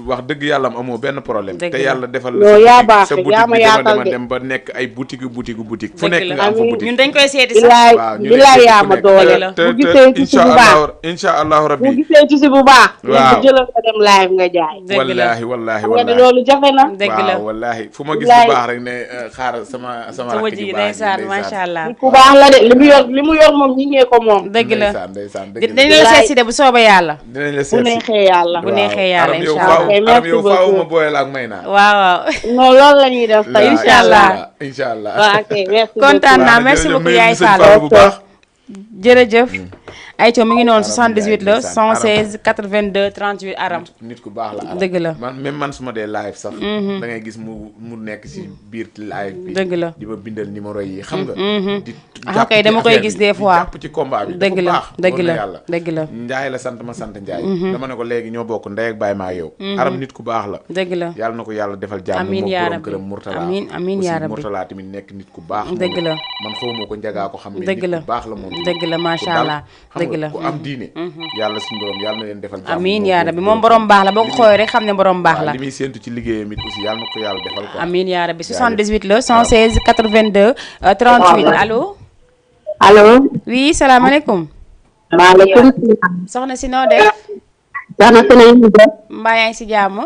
wax dëgg yàlla amoo benn problème. te yàlla defal non yaa baax sa yaa ma boutique yaatal dema de. dem ba nekk ay boutique fu dëgg nekk la nga am fa boutique. ñun dañ koy seeti sax. bilaay waaw ñu bilaay nekk yaa fu ma nekk. doole. te bu gisee ci bu baax incha allahu bu rabbi. gisee ci bu baax. waaw nga jëlal nga dem live nga jaay. dëgg la wallaahi wallaahi xam nga ne wallaahi. loolu jafe na. dëgg la waaw wallaahi fu ma gis Bilaay. bu baax rek ne xaaral sama sama rakk ji ju baax ndeysaan macha allah. nit ku baax la de li mu yor moom ñi ngee ko moom. dëgg la ndeysaan dëgg dañ la seet si de bu soobee yàlla. dinañ la bu seet si. neexee yàlla. bu neexee yàlla Aram yow incha allah. faaw Ok, Aram merci yow faaw beaucoup. ma booyal ak Maïna. waaw waaw. non loolu la ñuy def tey incha allah. incha allah. waaw ok merci kontaan beaucoup. naa merci beaucoup yaay Fall. bu baax. jërëjëf. ayca mi ngi noonu 78 la ndeysaan, 116 82 38 aram. nit ku baax la Aram. dëgg la. man même man su ma dee live sax. da ngay gis mu nekk si biir live bi. dëgg la. di ma bindal numéro yi xam nga. di ah kay dama koy gis des fois. jàpp ci combat bi. dëgg la dëgg la yàlla. dëgg la. Njaay la sant ma sant Njaay. dama ne ko léegi ñoo bokk ndey ak baay maa yow. Aram nit ku baax la. dëgg la. yàlla na ko yàlla defal jàmm. amiin moom yaa borom rabbi këram Mourtala. amiin yaa rabbi. Mourtala tamit nekk nit ku baax. dëgg la. man xawma ko njagaa ko xam ne dëgg nit la ku baax la moom. dëgg la macha allah dëgg la. ku am diine. yàlla suñu borom yàlla na leen defal jàmm. amiin yaa rabbi moom borom baax la boo ko xoolee rek xam ne borom baax la. li muy séentu ci liggéeyam it aussi yàlla na ko yàlla defal ko. amiin yaa rabbi 78 la 116 82 38 allo. allo. oui salaamaaleykum. maaleykum salaam. soxna si noo def. soxna si nañu def. mbaa yaa ngi si jàmm.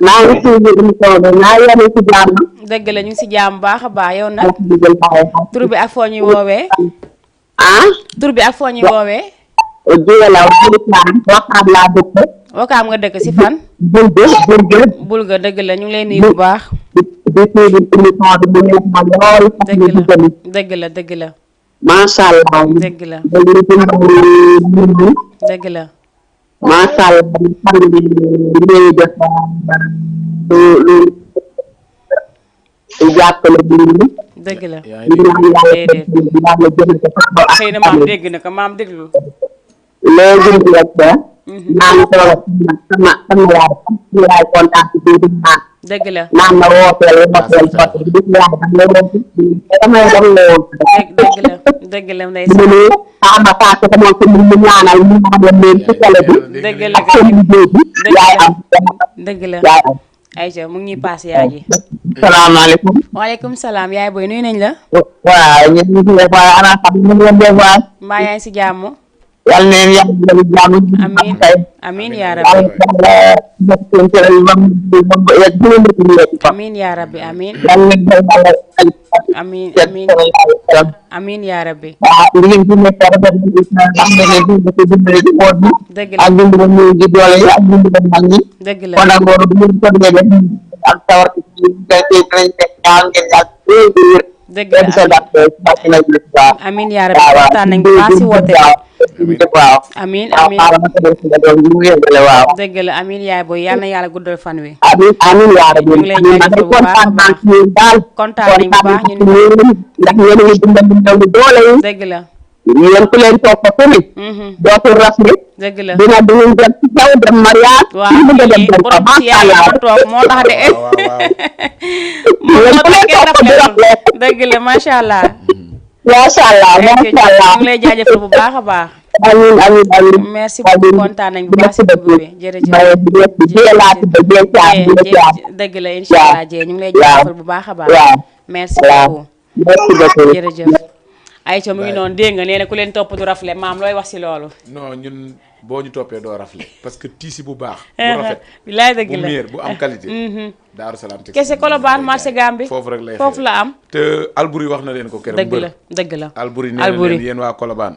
maa ngi suivre émission bi maa yore si jàmm. dëgg la ñu ngi si jàmm baax a baax yow nag. alhamdulilah. tur bi ak foo ñuy woowee. ah. tur bi ak foo ñuy woowee. Dialaw waxaat laa dëkk. wakaam nga dëkk si fan. bul nga dëgg la ñu ngi lay nuyu bu baax. di suivre émission bi mu neex ma lool. dëgg la dëgg la. macha allah. dëgg la dëgg la. macha allah xam nga li def lu jàppale bi ñu. dëgg la. déedéet. xëy na maam dégg na ko maam déglu. léegi nag naan toog sama yaay kontaan ci biir dëgg la. naan ma wooteel côté bi yaay damay dem la woon. dëgg la dëgg la ndeysaan. mu ne ama paase ko moom tamit mu ñaanal ñu ma dem leen ci télé bi. dëgg la ak seen liggéey bi yaay am. dëgg la. yaay am. Aïcha mu ngi ñuy paas yaay ji. salaamaaleykum. waaleykum salaam yaay booy nuyu nañ la. waaw ñu ngi lay waaye ana xam ñu ngi leen di waay. mbaa yaa ngi si jàmm. yal na leen yàlla jàmm. amiin amiin yaa rabbi. amiin yaa rabbi amiin. amiin amiin amiin yaa rabbi. dëgg la dëgg la. dëgg la amiin yaa rabbi kontaan nañ bu baax si woote bi. amiin amiin dëgg la amiin yaay booy yal na yàlla guddal fan wi. amiin yaa rabbi. ñu ngi lay jaajëfal bu baax a baax kontaan nañ bu baax ñun. ndax yéen a ngi dundal lu doole yi. dëgg la. yéen ku leen topp ku ne. dootul rafet. dëgg la dina dem ci kaw dem mariage. waaw kii borom ci yàlla ma toog moo tax de. moo tax kenn rafetlu dëgg la macha allah. macha allah macha allah. ñu ngi lay jaajëfal bu baax a baax. amiin amiin amiin. merci beaucoup kontaan nañ bu baax si dugub bi jërëjëf. dëgg la incha allah jee ñu ngi lay jaajëfal bu baax a baax. merci beaucoup. merci beaucoup jërëjëf. Aïcha mu ngi noonu dégg nga nee na ku leen topp du rafle maam looy wax si loolu. non ñun boo ñu toppee doo rafle parce que tiisi bu baax bu rafet bilaay dëgg bu la miir bu am qualité Daaru Salaam kese Colobane marché Gambie foofu rek lay foofu la am te Alburi wax na leen ko keroog dëgg la dëgg la Alburi nee na leen yéen waa Colobane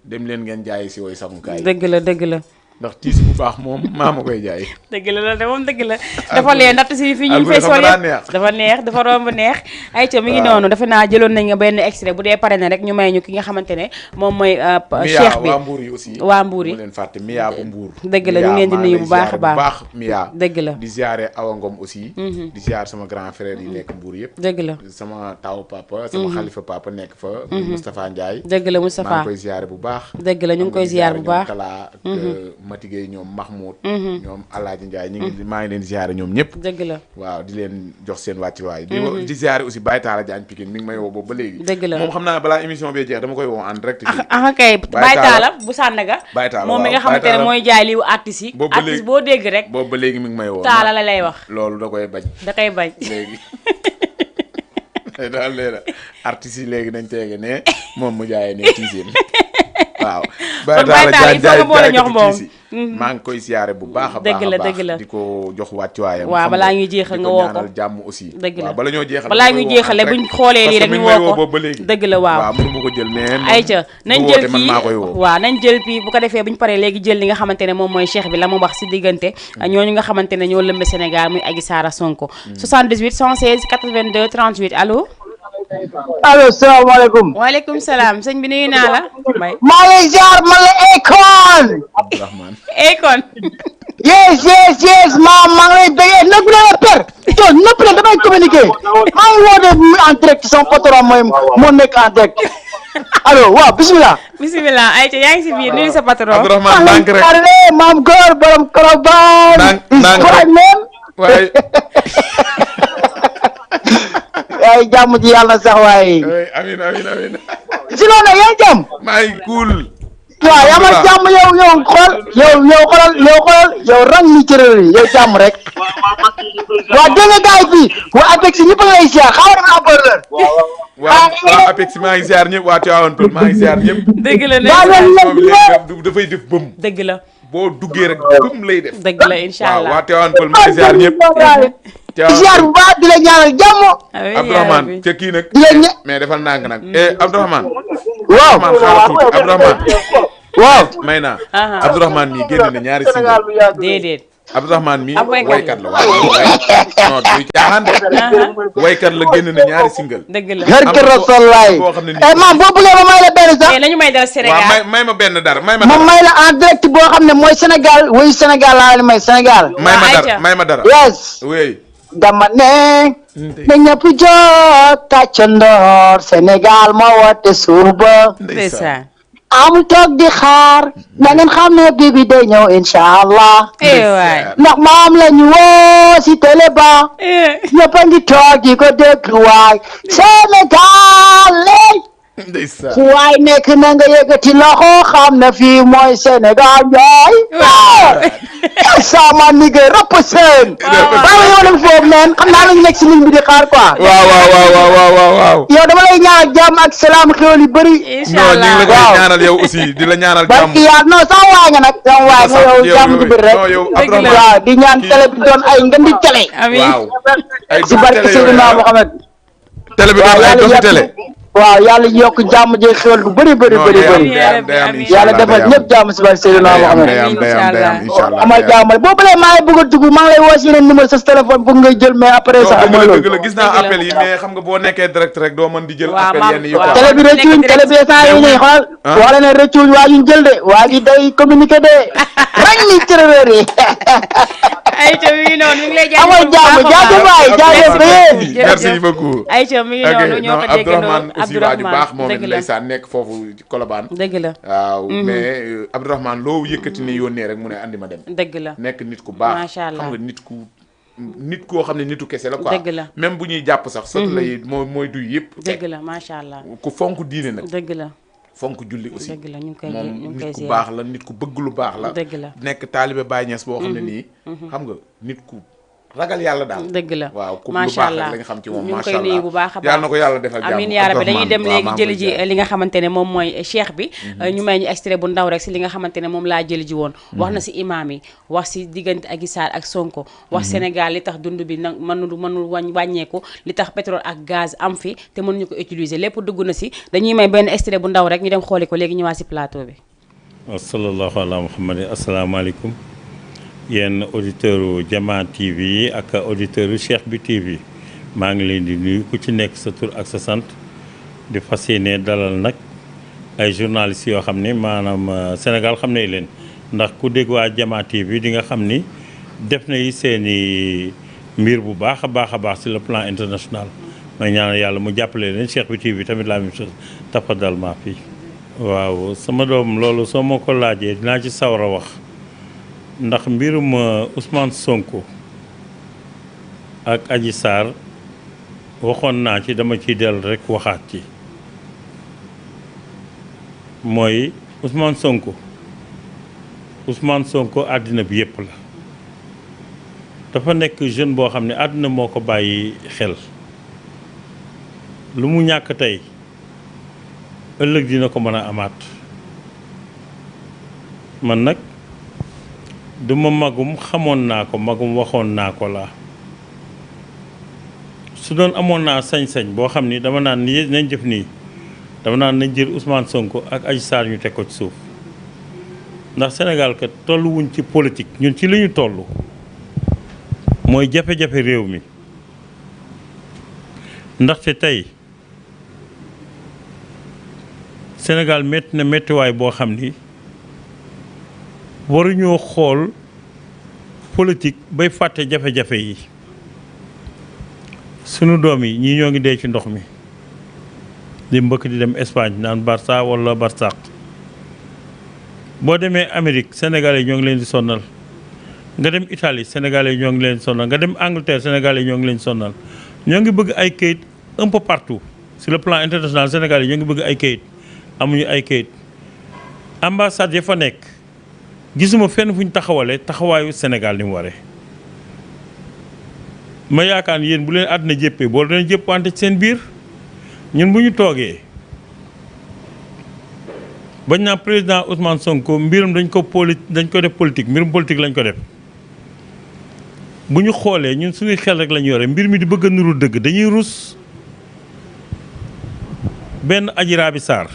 dem leen ngeen jaayi si woy sangukaay dëgg la ndax tiisi bu baax moom maa ma koy jaay dëgg la loolu de moom dëgg la dafa lee ndatt si fi ñu fay sol dafa neex dafa romb neex ay ca mi ngi noonu dafa naa jëloon nañ nga benn extrait bu dee pare na rek ñu may ñu ki nga xamante ne moom mooy cheikh bi waa Mbour yi aussi waa Mbour yi mu leen fàtte Mia bu Mbour dëgg la ñu ngeen di nuyu bu baax a baax Mia dëgg la di ziare Awa Ngom aussi di ziare sama grand frère yi nekk Mbour yëpp dëgg la sama taw papa sama xalifa papa nekk fa Moustapha Ndiaye dëgg la Moustapha maa ngi koy ziare bu baax dëgg la ñu ngi koy ziare bu baax Kala ak Matigé ñoom ñoom Alaaji Ndiaye ñu ngi maa ngi leen ziare ñoom ñëpp dëgg la waaw di leen jox seen wàccuwaay di ziare aussi Baye Talla Diagne Pikine mi ngi may woo boobu ba léegi dëgg la moom xam naa balaa émission bi jeex dama koy woo en direct kay Baye Talla bu Sandaga moom mi nga xamante ne mooy jaay liwu artiste yi artiste boo dégg rek boobu ba léegi mi ngi may woo Talla la lay wax loolu da koy bañ léegi daal leena artiste yi léegi nañ teege ne moom mu jaayee ne tiiseen waaw Baye Talla jaay maa ngi koy siyaare bu baax a baax a baax di ko jox wàccuwaayam waaw balaa ñuy jeexal nga woo ko ñaanal jàmm aussi dëgg la bala ñoo jeexal balaa ñuy jeexale buñ xoolee lii rek ñu woo ko ba léegi dëgg la waaw mënu ma ko jël mais ayca nañ jël kii waaw nañ jël kii bu ko defee buñ paree léegi jël li nga xamante ne moom mooy cheikh bi la mu wax si diggante ñooñu nga xamante ne ñoo lëmbe Sénégal muy Adji Sarr Sonko 78 116 82 38 allo salaamaaleykum. waaleykum salaam sëñ bi nuyu naa la. maa lay jaar man la Akon. Abdourahmane. Akon. yes maa ngi lay bëggee nag bu la per. yow nëpp leen damay communiquer. maa ngi woote en direct sama patron moo nekk en direct. allo waaw bisimilah. ayca yaa ngi si biir nuyu sa patron. Abdourahmane ndànk rek maam góor borom Colobane. ndànk rek waaye. ay jàmm ji yàlla sax waaye. amiin. si loolu nag yaa ngi jàmm. maa ngi cool. waaw yaa ma jàmm yow rang ni cërër yi yow jàmm rek. waaw dégg nga gars yi fii waa APEX ñëpp a ngi lay ziar xaw ma dafa am waa APEX maa ngi ziar ñëpp waa Tivaouane Peulh maa ngi ziar ñëpp. dëgg la dafay def bëm. dëgg la. boo duggee rek bëm lay def. dëgg la incha allah waaw waa Tivaouane Peulh maa ngi ziar ñëpp. ziar bu baax di la ñaanal jàmm. Abdourahmane ca kii nag. mais defal ndànk nag. Abdourahmane. waaw Abdourahmane. waaw. Maïna. Abdourahmane mii génn na ñaari single. déedéet. Abdourahmane mii waykat la waaw non du caaxaan de. waykat la génn na ñaari single. dëgg la barke Rasulaay. maam boo bëggee ma may la benn sax. nañu may dara Sénégal waaw may ma benn dara may ma dara. ma may la en direct boo xam ne mooy Sénégal wuy Sénégal laa leen may Sénégal. may ma dara. yes. oui. dama ne. na ñëpp jóg tàccandoor Sénégal moo woote suuba. ndeysaan. amul toog di xaar. na ngeen xam ne bii bi day ñëw incha allah. ndax maam la ñu woo si télé ba. ñëpp a ngi toog di ko déglu waay. Sénégal ndeysaan. fu waay nekk na nga yëkkati loxo xam na fii mooy Sénégal ñooy. sama nigga rëpp seen. baax yow dem foofu neen xam naa lañu nekk si ligne bi di xaar quoi. waaw. yow dama lay ñaanal jàmm ak salaam xéwal yu bëri. incha allah ñu ngi la koy ñaanal yow aussi di la ñaanal jàmm. barki yàlla non sama waay nga nag. sama waay nga yow jàmm ju bëri rek. waaw di ñaan télé bi doon ay ngeen di télé. waaw si barki Seydina Mohamed. télé bi doon ay doxi télé. waaw yàlla yokk jàmm ji xéwal bu bëri. yàlla defal ñëpp jàmm si barki Seydina Mohamed. amal jàmm rek boo bëlee maa ngi bëgg a dugg maa ngi lay woo si yeneen numéro sa téléphone bëgg ngay jël mais après ça. dëgg la gis naa appel yi mais xam nga boo nekkee direct rek doo mën di jël appel yenn yi quoi. télé bi rëccuñ télé bi saa yi nii xool. wax la ne rëccuñ waa ñu jël de waa ji day communiqué de rek ni cërëreer yi. ayca mi ngi noonu mi ngi lay amal jàmm jaajëf merci beaucoup. ayca mi ngi noonu ñoo ko déggandoo aussi waaju baax moom it ndeysaan nekk foofu ci Colobane. dëgg la waaw mais Abdourahmane loo yëkkati ne yónnee rek mu ne andi ma dem. dëgg la nekk nit ku baax. macha allah xam nga nit koo xam ne nitu kese la quoi. dëgg la même bu ñuy jàpp sax. sot lay mooy duy yëpp. dëgg la macha allah. ku fonk diine nag. dëgg la. fonk julli aussi. dëgg la ñu ngi koy moom nit ku baax la nit ku bëgg lu baax la. dëgg la nekk taalibe Baay Ñas boo xam ne nii. xam nga nit ku ragal yàlla daal. dëgg la waaw ku lu macha baax allah rek lañ xam ci moom ñu ngi macha koy nuyu allah bu baax a baax yàlla na ko yàlla defal jàmm. amiin yaa rabbi dañuy dem léegi waaw jëli ji li nga xamante ne moom mooy cheikh bi ñu may ñu extrait bu ndaw rek si li nga xamante ne moom laa jëli ji woon wax na si imaam yi wax si diggante Adji Sarr ak Sonko wax Sénégal li tax dund bi nag mënul wàññeeku li tax pétrole ak gaz am fi te mënuñu ko utiliser lépp dugg na si dañuy may benn extrait bu ndaw rek ñu dem xooli ko léegi ñëwaat si plateau bi. sallallahu ala muhammadin asalaamaaleykum yéen auditeurs Diama TV yi ak auditeurs Cheikh bi TV maa ngi leen di nuyu ku ci nekk sa tur ak sa sant di fas yéene dalal nag ay journalistes yoo xam ne maanaam Sénégal xam ne leen ndax ku dégg waa Diama TV di nga xam ni def na yi seeni mbir bu baax a baax sur le plan international may ñaanal yàlla mu jàppale leen Cheikh bi TV tamit la même chose tafadal maa fii. waaw sama doom loolu soo ma ko laajee dinaa ci sawar a wax ndax mbirum Ousmane Sonko ak Adji Sarr waxoon naa ci dama ciy dellu rek waxaat ci mooy Ousmane Sonko àddina bi yépp la dafa nekk jeune boo xam ne àddina moo ko bàyyi xel lu mu ñàkk tey ëllëg dina ko mën a amaat man nag duma magum xamoon naa ko magum waxoon naa ko laa su doon amoon naa sañ-sañ boo xam ni dama naan ni nañ def nii dama naan nañ jël Ousmane Sonko ak Adji Sarr ñu teg ko ci suuf ndax Sénégal kat tolluwuñ ci politique ñun ci li ñu toll mooy jafe-jafe réew mi ndaxte tey Sénégal métti na méttiwaay boo xam ni waruñoo xool politique bay fàtte jafe-jafe yi sunu doom yi ñii ñoo ngi dee ci ndox mi di mbëkk di dem Espagne naan Barça wala Barsaq boo demee Amérique sénégalais ñoo ngi leen di sonnal nga dem Italie sénégalais ñoo ngi leen di sonnal nga dem Angleterre sénégalais ñoo ngi leen di sonnal ñoo ngi bëgg ay kayit un peu partout sur le plan international sénégalais ñoo ngi bëgg ay kayit amuñu ay kayit ambassade ya fa nekk gisuma fenn fu ñu taxawaayu Sénégal ni mu waree ma yaakaar yéen bu leen àdduna jéppee boo leen jëpp wante ci seen biir ñun bu ñu toogee bañ naa président Ousmane Sonko mbirum dañ ko def politique mbirum politique lañ ko def bu ñu xoolee ñun suñuy xel rek lañu yore mbir mi di bëgg a nuru dëgg dañuy rus benn Adji Sarr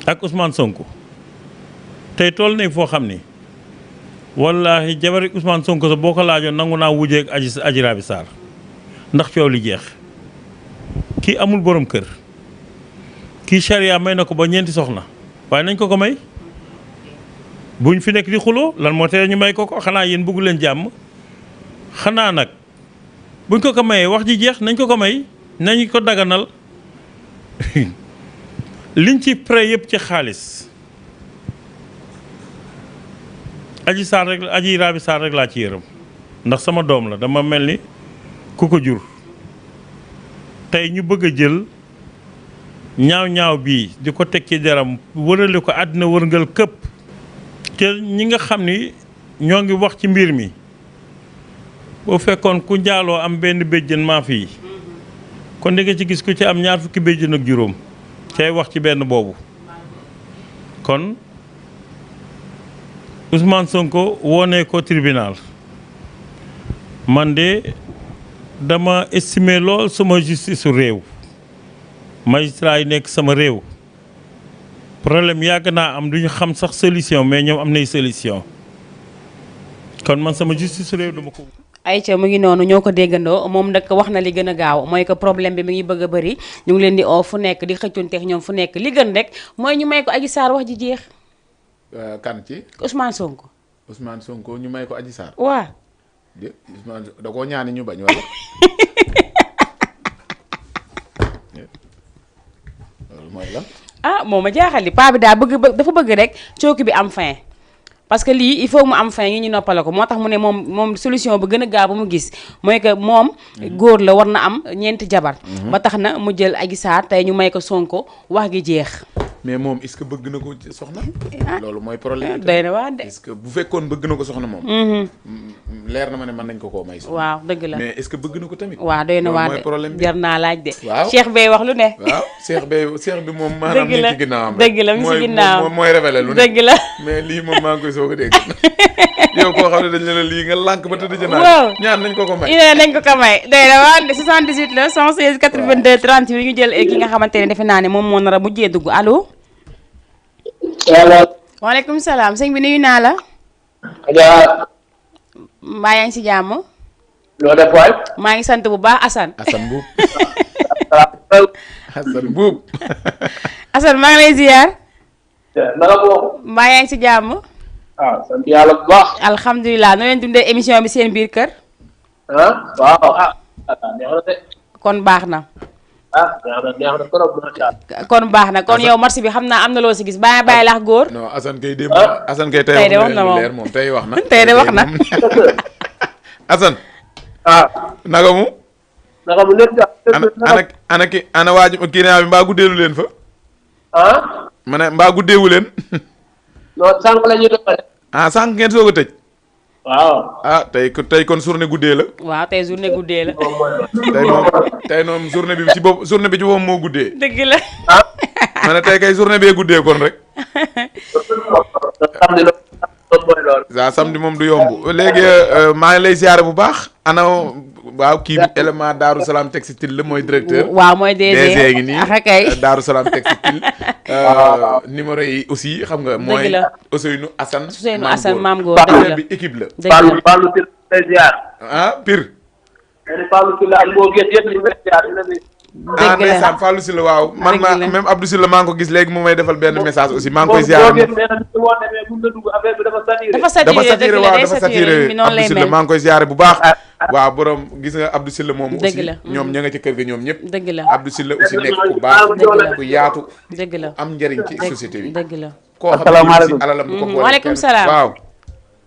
ak Ousmane Sonko tey toll nañ foo xam ni wallaahi jabari Ousmane Sonko sa boo ko laajoon nangu naa wujjee ak Adji Sarr ndax coow li jeex kii amul borom kër kii charia may na ko ba 4 soxna waaye nañ ko ko may buñ fi nekk di xuloo lan moo tee ñu may ko xanaa yéen bëggu leen jàmm xanaa nag buñ ko mayee wax ji jeex nañ ko may nañ ko daganal liñ ci prêt yëpp ci xaalis Adji Sarr rek laa ci yërëm ndax sama doom la dama mel ni ku ko jur tey ñu bëgg a jël ñaaw bii di ko teg ci deram wërale ko àddina wërngal këpp te ñi nga xam ni ñoo ngi wax ci mbir mi boo fekkoon ku njaaloo am benn béjjën maa fii kon di nga ci gis ku ci am 2 fukki béjjën ak juróom cay wax ci benn boobu kon Ousmane Sonko woonee ko tribunal man de dama estimer lool sama justice su réew magistrat yi nekk sama réew problème yàgg naa am duñu xam sax solution mais ñoom am nay solution kon man sama justice su réew dama ko. ayca mu ngi noonu ñoo ko déggandoo moom nag wax na li gën a gaaw mooy que problème bi mi ngi bëgg a bëri ñu ngi leen di oo fu nekk di xëccoonteex ñoom fu nekk li gën rek mooy ñu may ko Adji Sarr wax ji jeex. kan ci. Ousmane Sonko. Ousmane Sonko ñu may ko Adji Sarr. waaw. Ousmane da koo ñaani ñu bañ wala. loolu mooy lan. ah moom a jaaxal li paa bi dafa bëgg rek cooki bi am fin. parce que lii il faut mu am fin ngi ñu noppale ko moo tax mu ne moom solution bu gën a gaaw ba mu gis mooy que moom góor la war na am 4 jabar ba tax na mu jël Adji Sarr tey ñu may ko Sonko wax gi jeex mais moom est-ce que bëgg na ko soxna. loolu mooy problème bi. doy na waa de. est-ce que bu fekkoon bëgg na ko soxna moom. leer na ma ne mën nañ ko koo may. waaw dëgg la mais est-ce que bëgg na ko tamit. waaw doy na waa de mooy problème bi jar naa laaj de. waaw Cheikh Bey wax lu ne. waaw Cheikh bi moom. maanaam mi ngi ci ginnaawam dëgg la mi ngi ci ginnaawam mooy révélé lu ne. dëgg la mais lii moom maa ngi koy soog a dégg. yow koo xam ne dañ la lii nga lànk ba tëdd jënaat. waaw ñaan nañ ko may. nañ ko may doy na waa de 78 la 116 82 38 ñu jël ki nga xamante ne defe naa ne moom moo nar a mujjee dugg allo. waaleykum salaam sëñ bi nuyu naa la. mbaa yaa ngi si jàmm. loo def waay. maa ngi sant bu baax Assane. Assane Mbuub. Assane Mbuub. Assane maa ngi lay ziar. naka boobu. mbaa yaa ngi si jàmm. sant yàlla bu baax. alhamdulilah noo leen dundee émission bi seen biir kër. waaw neex na de. kon baax na. neex na trop macha Allah. kon baax na kon yow marché bi xam naa am na loo si gis bàyyi laax góor. non Assane kay démb. Assane kay tey wax na leer moom tey wax na. tey de wax na. Assane. naka mu. naka mu lépp ana waaju kii naa bi mbaa guddeelu leen fa. ma ne mbaa guddeewu leen. non sànq la ñuy doxale. sànq ngeen soog a tëj. waaw. tey kon journée guddee la. waaw tey journée guddee la. tey moom journée bi ci boppam moo guddee. dëgg la. ma ne tey kay journée bee guddee kon rek. samedi moom du yomb léegi maa ngi lay ziare bu baax. ana waaw kii bi élément Daaru Salaam textile la mooy directeur. waaw mooy DG ngi nii Daaru Salaam textile. numéro yi aussi xam nga. mooy Ousseynou Assane. maam góor dëgg la bi équipe la. Fallou Sylla lay ziar. Pire. Fallou Sylla ak moo gën yëpp ñu ngi ziar. ndeysaan Fallou Sylla waaw man ma même Abdou Sylla maa ngi ko gis léegi mu may defal benn message aussi maa ngi koy ziar. dafa saturé waaw dafa saturé Abdou Sylla maa ngi koy ziare bu baax. waaw borom gis nga Abdou Sylla moom aussi ñoom ña nga ci kër ga ñoom ñëpp. dëgg la Abdou Sylla aussi nekk ku baax. ku yaatu. dëgg la am njëriñ ci société bi. dëgg la koo xam ne si alalam du ko boole. waaleykum salaam waaw.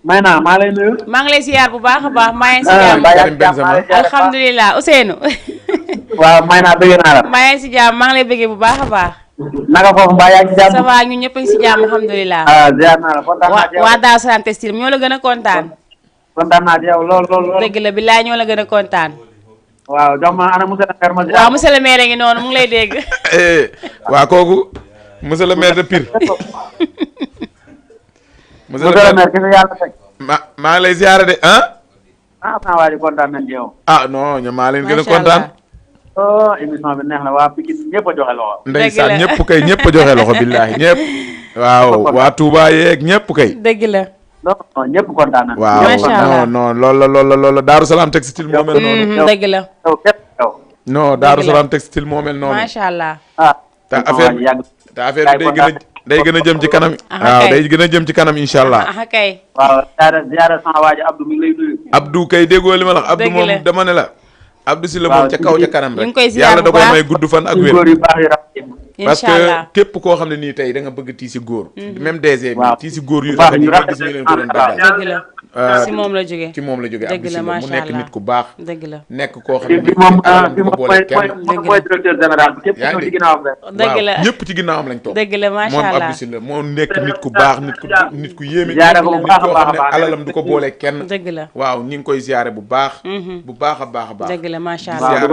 Maïna maa lay nuyu. maa ngi lay ziar bu baax a baax maa ngi si jàmm. alhamdulilah Ousseynou. waaw Maïna bëgg naa la. maa ngi si jàmm maa ngi lay bëggee bu baax a baax. naka foofu mbaa yaa ngi si jàmm. ça va ñun ñëpp a ngi si jàmm alhamdulilah. ziar naa la kontaan naa ci yow. waa Daaru Salaam textile ñoo la gën a kontaan. kontaan naa ci yow lool. dëgg la billaay ñoo la gën a kontaan. waaw jox ma ana monsieur le maire ma ziar. waaw monsieur le maire ngi noonu mu ngi lay dégg. waa kooku monsieur le maire de Pire. monsieur le maire ki nga yàlla teg. maa ngi lay ziare de sama waa ji kontaan nañ ci yow. non ñoom maa leen gën a kontaan. émission bi neex na waa Pikine ñëpp a joxe loxo. ndeysaan ñëpp kay ñëpp a joxe loxo billaahi ñëpp. waaw waa Touba yeeg ñëpp kay. dëgg la. non ñëpp kontaan nañ. waaw non loolu la Daaru Salaam textile moo mel noonu. dëgg la. non Daaru Salaam textile moo mel noonu. macha allah. te affaire bi day gën a jëm ci kanam. waaw day gën a jëm ci kanam incha allah. kay. waaw ziara sama waa ji Abdou mi ngi lay nuyu. Abdou kay déggoo li ma la wax Abdou moom dama ne la. Abdou Sylla moom ca kaw ca kanam rek. yàlla da koy may gudd fan ak wér. parce que képp koo xam ne nii tey da nga bëgg tiisi góor. même DG bi tiisi góor yu rafet yi nga gis ñu leen ko doon daggal. dëgg la ci moom la jógee. ci moom la jógee dëgg la Abdou Sylla mu nekk nit ku baax. dëgg la nekk koo xam ne nii du ko boole kenn. mooy directeur général bi képp ci ginnaawam rek. dëgg la ñëpp ci ginnaawam lañ toog. dëgg la macha moom allah Abdou Sylla moo nekk nit ku baax nit ku yéeme. nit koo xam ne alalam du ko boole kenn. dëgg la waaw ñu ngi koy ziare bu baax. bu baax a baax a baax. dëgg la macha allah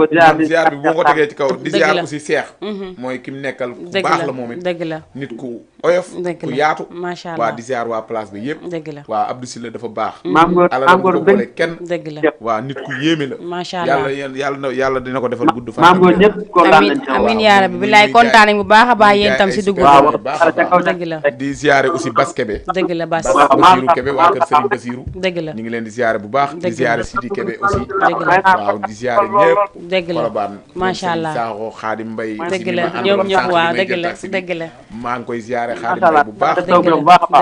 ziar bi bu ma ko tegee ci kaw di ziar aussi seex mooy ki mu nekkal ku baax la moom it dëgg la nit ku oyof ku yaatu macha allah waa di ziar waa place bi yëpp dëgg la waa Abdou Sylla dafa baax alalam du ko boole kenn dëgg la waa nit ku yéeme la macha allah yàlla dina ko defal gudd fan amiin yaa rabbi bilaay kontaan nañ bu baax a baax yéen tam si dugg dëgg la di ziare aussi Bas Kebe dëgg la Bas Basiru Kebe waa kër Serigne Basiru dëgg la ñu ngi leen di ziare bu baax di ziare Sidi Kebe aussi dëgg la waaw di ziare ñëpp dëgg la macha allah Sakho Xaadim Mbay dëgg la ñoom ñëpp waaw dëgg la maa ngi koy ziare Xaadim Mbay bu baax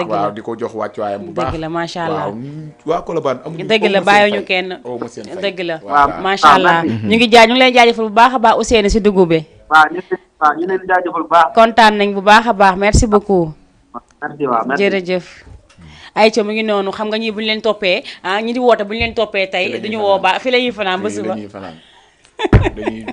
waaw di ko jox wàccuwaayam bu baax dëgg la macha allah waa Colobane amuñu dëgg la bàyyiwuñu kenn dëgg la macha allah ñu ngi lay jaajëfal bu baax a baax Ousseynou si dugub bi waaw ñu leen jaajëfal bu baax kontaan nañ bu baax a baax merci beaucoup merci jërëjëf ayca mu ngi noonu xam nga ñii bu ñu leen toppee ñi di woote bu ñu leen toppee tey duñu woo ba fi la ñuy fanaan ba suba dañuy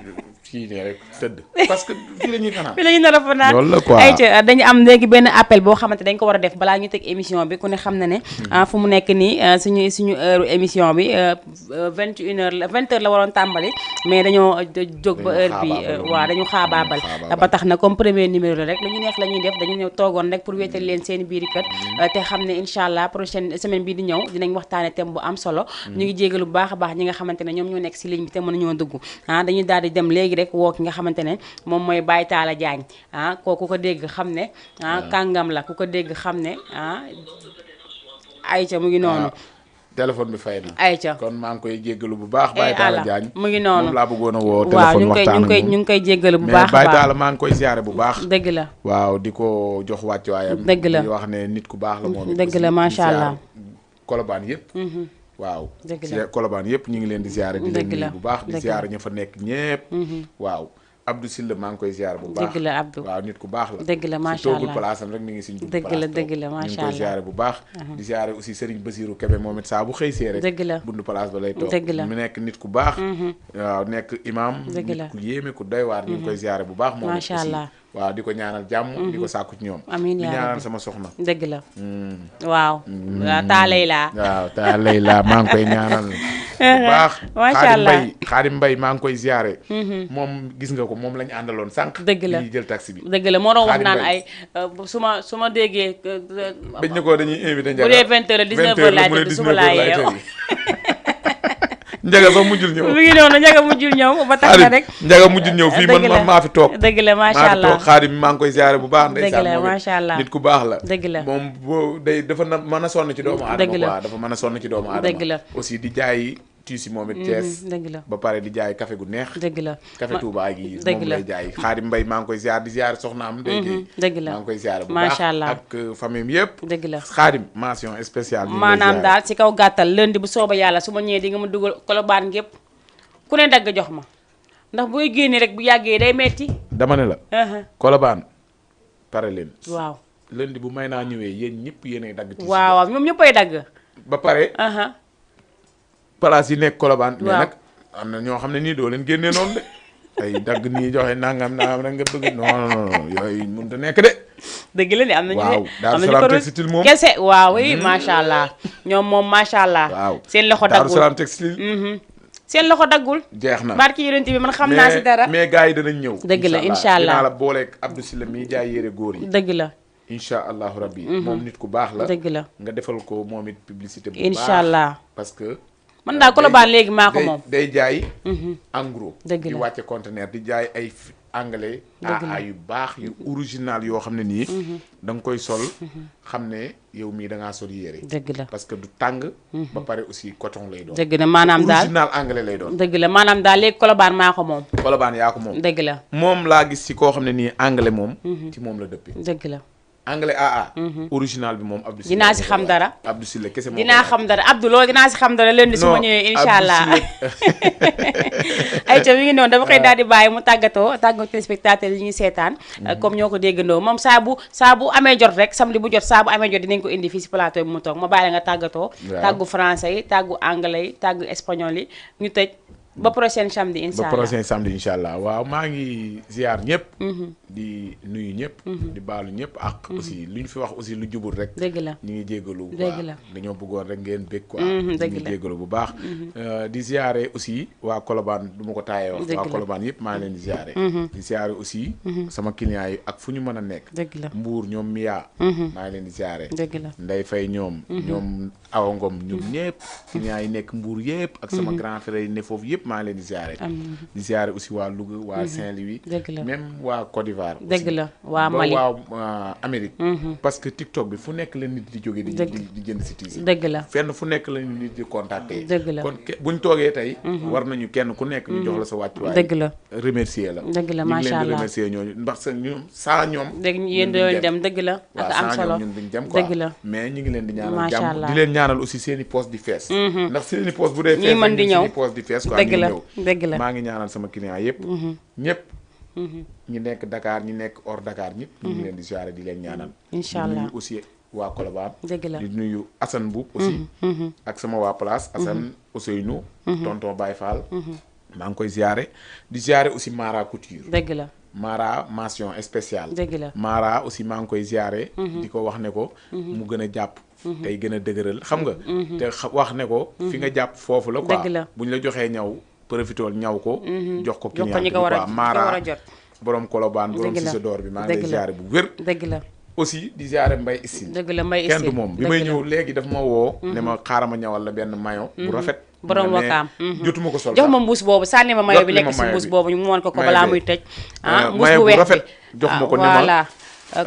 kii nii rek tëdd parce que fii la ñuy fanaan. fii la ñuy nar a fanaan loolu la quoi. ayca dañu am léegi benn appel boo xamante dañ ko war a def balaa ñu teg émission bi ku ne xam na ne fu mu nekk nii suñu heure émission bi 21h la 20h la waroon tàmbali mais dañoo jóg ba heure bi waaw dañu xaabaabal ba tax na comme premier numéro la rek lu ñu neex la ñuy def dañu ñëw toogoon rek pour wéetal leen seen biiri kër te xam ne incha allah prochaine semaine bii di ñëw dinañ waxtaane thème bu am solo ñu ngi jégalu bu baax a baax ñi nga xamante ne ñoom ñoo nekk si ligne bi te mënuñoo dugg dañuy daal di dem léegi rek woo ki nga xamante ne moom mooy Baye Talla Diagne kooku ko dégg xam ne kàngam la ku ko dégg xam ne ayca mu ngi noonu téléphone bi fay na ayca kon maa ngi koy jéggalu bu baax Baye Talla Diagne mu ngi noonu moom laa bëggoon a woo téléphone waxtaan ak ñu ngi koy jéggalu bu baax mais Baye Talla maa ngi koy ziare bu baax dëgg la waaw di ko jox wàcc waayam dëgg la di wax ne nit ku baax la moom dëgg la macha allah Colobane yëpp waaw dëgg la Colobane yëpp ñu ngi leen di ziare di leen nuyu bu baax di dëgg ziare ña fa nekk ñëpp waaw Abdou Sylla maa ngi koy ziare bu baax dëgg la Abdou waaw nit ku baax la dëgg la macha allah toogul place am rek mi ngi suñ dugg dëgg la dëgg la macha allah ñu ngi koy ziare bu baax di ziare aussi Serigne Basirou Kébé moom it saa bu xëy see rek dëgg la bundu place ba lay toog dëgg la mu nekk nit ku baax waaw nekk imam dëgg la nit ku yéeme ku doy waar ñu ngi koy ziare bu baax moom macha allah waaw di ko ñaanal jàmm di ko sàkku ci ñoom amiin di yaa ñaanal rabbi sama soxna dëgg la waaw taa Layla waaw taa Layla maa ngi koy ñaanal bu baax macha allah Xaadim Mbay maa ngi koy ziare moom gis nga ko moom lañu àndaloon sànq dëgg la ñuy jël taxi bi dëgg la moo doon wax naan ay su ma déggee bañ na ko dañuy invité bu dee 20h 19h laay tëdd suba laa yeew Njaga sax mujjul ñëw mi ngi noonu Njaga mujjul ñëw ba tax na rek Njaga mujjul ñëw fii man maa fi toog dëgg la macha allah maa fi toog Xaadim maa ngi koy ziare bu baax dëgg la macha allah nit ku baax la dëgg la moom boo day dafa mën a sonn ci doomu aadama quoi dafa mën a sonn ci doomu aadama dëgg la aussi di jaay tuuti moom it Thiès dëgg la ba pare di jaay café gu neex dëgg la café Touba gi dëgg moom la lay jaay Xaadim Mbay maa ngi koy ziare di ziare soxna am dëgg la maa ngi koy ziare bu baax macha allah ak famille yëpp dëgg la Xaadim mention spéciale maanaam daal ci kaw gàttal lundi bu sooba yàlla su ma ñëwee di nga ma dugal Colobane gépp ku ne dagg jox ma ndax booy génne rek bu yàggee day metti dama ne la Colobane pare leen waaw lundi bu may naa ñëwee yéen ñëpp yéenay dagg ci waaw ñoom ñëppay dagg ba pare place yi nekk Colobane mais nag am na ñoo xam ne nii doo leen génnee noonu de ay dagg nii joxe nangam rek nga bëgg non yooyu mënut a nekk de dëgg la de am nañu waaw Daaru Salaam textile moom kese waaw oui macha allah ñoom moom macha allah waaw seen loxo daggul Daaru Salaam textile seen loxo daggul jeex na barki yonent bi man xam naa si dara mais gars yi danañ ñëw dëgg la incha allah dinaa la booleeg Abdou Sylla mi jaay yére góor yi dëgg la incha allahu rabbi moom nit ku baax la dëgg la nga defal ko moom it publicité bu baax incha allah parce que man daal Colobane léegi maa ko moom day jaay en gros dëgg la di wàcce conteneur di jaay ay anglais aa yu baax yu original yoo xam ne nii da nga koy sol xam ne yow mii da ngaa sol yére dëgg la parce que du tàng ba pare aussi coton lay doon dëgg la maanaam daal original anglais lay doon dëgg la maanaam daal léegi Colobane maa ko moom Colobane yaa ko moom dëgg la moom laa gis ci koo xam ne nii anglais moom ci moom la dëppee dëgg la anglais AA original bi moom Abdou Sylla dinaa si xam dara Abdou Sylla kese moom dinaa xam dara Abdou loolu dinaa si xam dara lundi su ma ñëwee incha allah ayca mi ngi noonu dama koy daal di bàyyi mu tàggatoo téléspectateurs yi ñuy seetaan comme ñoo ko déggandoo moom saa bu amee jot rek samedi bu jot saa bu amee jot dinañ ko indi fii si plateau bi mu toog ma bàyyi la nga tàggatoo tàggu français yi tàggu anglais yi tàggu espagnol yi ñu tëj ba prochain samedi incha allah ba prochain samedi incha allah waaw maa ngi ziar ñëpp. di nuyu ñëpp. di baalu ñëpp ak aussi lu ñu fi wax aussi lu jubul rek. dëgg la ñu ngi jégalu. dëgg la dañoo bëggoon rek ngeen bég quoi. dëgg la ñu ngi jégalu bu baax. di ziare aussi waa Colobane du ma ko taayee wax. waa Colobane yëpp maa ngi leen di ziare. di ziare aussi. sama clients yi ak fu ñu mën a nekk. dëgg la Mbuur ñoom Mia. maa ngi leen di ziare. dëgg la Ndey Fay ñoom. ñoom Awa Ngom ñoom ñëpp. clients yi nekk Mbuur yëpp. ak sama grand frère yi ne foofu yëpp maa ngi leen di ziare. di ziare aussi waa Louga waa Saint-Louis. dëgg la même waa Côte d'Ivoire. dëgg la waa Mali waa Amérique. parce que TikTok bi fu nekk la nit di jóge di jënd si tiisi. dëgg la fenn fu nekk la nit di contacter. dëgg la kon buñ toogee tey. war nañu kenn ku nekk ñu jox la sa wàccuwaay. dëgg la remercier la. dëgg la macha allah ñu ngi leen di remercier ñooñu ndax sa ñoom saa ñoom. dëgg yéen doon dem dëgg la. ak am solo ñun duñ dem quoi dëgg la mais ñu ngi leen di ñaanal macha jàmm allah di leen ñaanal aussi seen i poste di fees. ndax seen i poste bu dee fees ñii mën di ñëw seen i poste di fees quoi dëgg la dëgg la maa ngi ñaanal sama client yëpp. ñëpp. ñi nekk Dakar ñi nekk hors Dakar ñëpp. ñu ngi leen di ziare di leen ñaanal. incha allah di nuyu aussi waa Colobane. dëgg la di nuyu Assane Boub aussi. ak sama waa place Assane Ousseynou. tonton Baye Fall. maa ngi koy ziare di ziare aussi Mara Couture. dëgg la. Mara mention spéciale. dëgg la Mara aussi maa ngi koy ziare. di ko wax ne ko. mu gën a jàpp. tey gën a dëgëral xam nga. te wax ne ko. fi nga jàpp foofu la quoi. dëgg la buñ la joxee ñaw profitool ñaw ko. jox ko client ñi bi ko war a quoi Mara jot. borom Colobane borom Cissé d'Or bi maa ngi lay ziare bu wér. dëgg la. aussi di ziare Mbaye Issil. dëgg la Mbaye Issil kenn du moom bi may ñëw léegi daf ma woo. ne ma xaaral ma ñawal la benn maillot bu rafet. borom wakaam jotuma ko sol jox ma mbuus boobu sànni ma maillot bi nekk si mbuus boobu ñu woon ko balaa muy tëj. mbuus bu weex rafet jox ma ko ne ma voilà.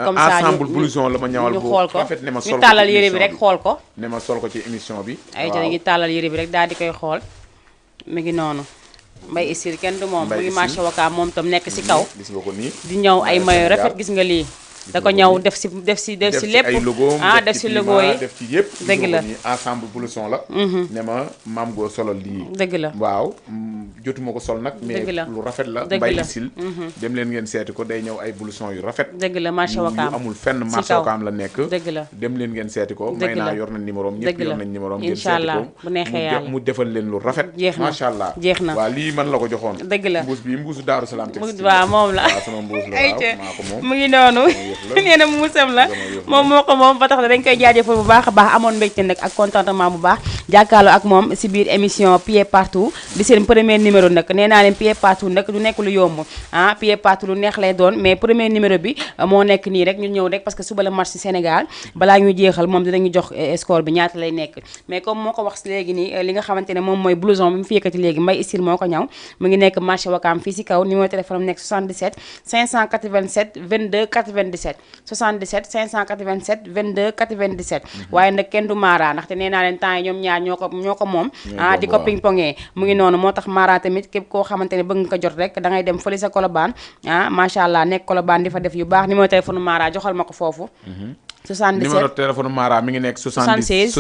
comme ça ensemble blouson la ma ñawal ñu xool ko rafet ne ma sol ñu tàllal yére bi rek xool ko. ne ma sol ko ci émission bi. ay ca ngi tàllal yére bi rek daal di koy xool mi ngi noonu. Mbaye Issil kenn du moom mu ngi marché wakaam moom tam nekk si kaw. gis nga ko nii di ñëw ay maillot rafet gis nga lii. da ko ñëw def si lépp ay logo def si logo yi def ci yëpp. dëgg la ensemble blouson la. ne ma maam goo solal lii. dëgg la waaw jotuma ko sol nag. mais lu rafet la. Mbaye Issil dem leen ngeen seeti ko day ñëw ay blouson yu rafet. dëgg la marché wakaam yu amul fenn marché wakaam la nekk. dëgg la dem leen ngeen seeti ko. dëgg la Maïna yor na numéro am ñëpp yor nañ numéro am. ngeen incha seeti allah ko bu neexee yàlla mu defal leen lu rafet. jeex na macha allah jeex na waaw lii man la ko joxoon. dëgg la mbuus bi mbuusu Daaru Salaam textile. waaw moom la waaw sama mbuus la waaw maa ko moom mu ngi noonu nee na muusam la moom moo ko moom ba tax na dañ koy jaajëfal bu baax a baax amoon mbégte nag ak contentement bu baax jàkkaarloo ak moom si biir émission Pied Partout di seen premier numéro nag nee naa leen Pied Partout nag du nekk lu yomb Pied Partout lu neex lay doon mais premier numéro bi moo nekk nii rek ñu ñëw rek parce que suba la match Sénégal balaa ñu jeexal moom dinañu jox score bi ñaata lay nekk mais comme moo ko wax léegi nii li nga xamante ne moom mooy blouson bi mu fi yëkkati léegi Mbaye Issil moo ko ñaw mu ngi nekk marché Wakaam fii si kaw numéro téléphone am nekk 77 587 22 97 77 587 22 97 waaye nag kenn du Mara ndaxte nee naa leen temps yi ñoom ñaar ñoo ko moom di ko ping pongee mu ngi noonu moo tax Mara tamit képp koo xamante ne bëgg nga ko jot rek da ngay dem fële sa Colobane macha allah nekk Colobane di fa def yu baax numéro téléphone Mara joxal ma ko foofu 77 numéro téléphone Mara mi ngi nekk 76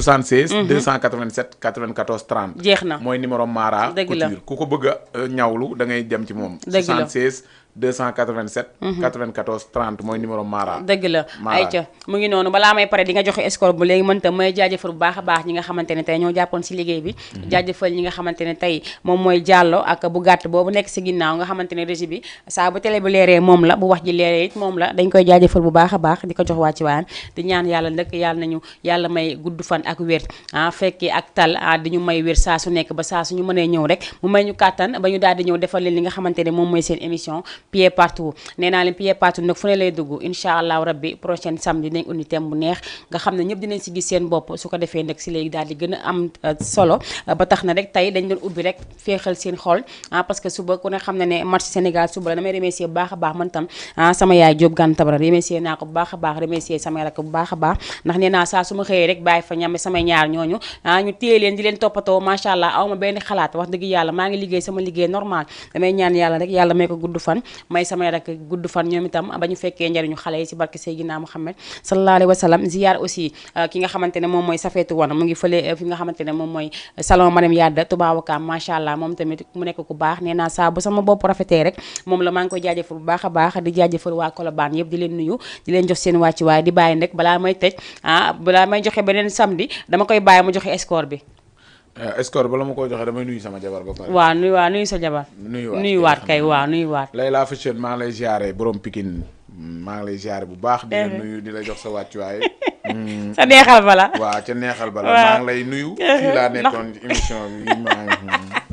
287 94 30 jeex na mooy numéro Mara Couture ku ko bëgg a ñawlu da ngay dem ci moom 76 287 94 30 mooy numéro Mara dëgg la ayca mu ngi noonu balaa may pare di nga joxe score bu léegi mën tam may jaajëfal bu baax a baax ñi nga xamante ne tey ñoo jàppoon si liggéey bi jaajëfal ñi nga xamante ne tey moom mooy Diallo ak bu gàtt boobu nekk si ginnaaw nga xamante ne régie bi saa bu télé bi leeree moom la bu wax ji leeree it moom la dañ koy jaajëfal bu baax a baax di ko jox waa ci waan di ñaan yàlla nag yàlla nañu yàlla may gudd fan ak wér fekkee ak tal di ñu may wér saa su nekk ba saa suñu mënee ñëw rek mu may ñu kàttan ba ñu daal di ñëw defal leen li nga xamante ne moom mooy seen émission Pied Partout nee naa leen Pied Partout nag fu ne lay dugg incha allahu rabbi prochaine samedi dinañ undi thème bu neex nga xam ne ñëpp dinañ si gis seen bopp su ko defee nag si léegi daal di gën a am solo ba tax na rek tey dañ doon ubbi rek féexal seen xol parce que suba ku ne xam ne ne match Sénégal suba la damay remercier bu baax a baax man tam sama yaay Diop Gane Tabara remercier naa ko bu baax a baax remercier sama rakk bu baax a baax ndax nee naa saa su ma xëyee rek bàyyi fa ñame samay ñaar ñooñu ñu téye leen di leen toppatoo macha allah aw ma benn xalaat wax dëgg yàlla maa ngi liggéey sama liggéey normal damay ñaan yàlla rek yàlla may ko gudd fan may samay rakk gudd fan ñoom itam ba ñu fekkee njariñu xale yi si barke Seydina Muhammad sallallahu alayhi wa sallam ziyaar aussi ki nga xamante ne moom mooy Safeetu Wan mu ngi fële fi nga xamante ne moom mooy salon Mariam Yadda Toubawakaam macha allah moom tamit mu nekk ku baax nee naa saa bu sama bopp rafetee rek moom la maa ngi koy jaajëfal bu baax a baax di jaajëfal waa Colobane yëpp di leen nuyu di leen jox seen wàcci waaye di bàyyi rek balaa may tëj balaa may joxe beneen samedi dama koy bàyyi mu joxe score bi score bala ma koy joxe damay nuyu sama jabar ba pare waaw nuyu sa jabar nuyuwaat kay waaw nuyuwaat Layla Fashion maa ngi lay ziare borom Pikine maa ngi lay ziare bu baax di la nuyu di la jox sa wàccuwaay sa neexal bala waaw ca neexal bala maa ngi lay nuyu fii laa nekkoon émission bi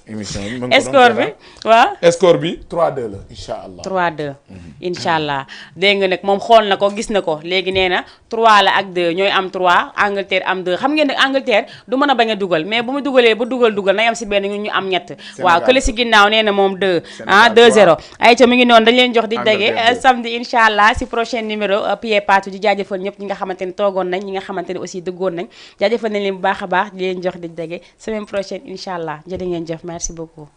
émission bi score bi waaw score bi 3-2 la incha allah 3-2 incha allah dégg nga nag moom xool na ko gis na ko léegi nee na 3 la ak 2 ñooy am 3 Angleterre am 2 xam ngeen ne Angleterre du mën a bañ a dugal mais bu mu dugalee ba dugal na yam si benn ñu am ñett waaw kële si ginnaaw nee na moom 2-0 ay ca mi ngi noonu dañ leen jox di dege samedi incha allah si prochain numéro Pied Partout di jaajëfal ñëpp ñi nga xamante ne toogoon nañ ñi nga xamante ne aussi dëggoon nañ jaajëfal nañ leen bu baax a baax di leen jox di dege semaine prochaine incha allah jërë ngeen jëf merci beaucoup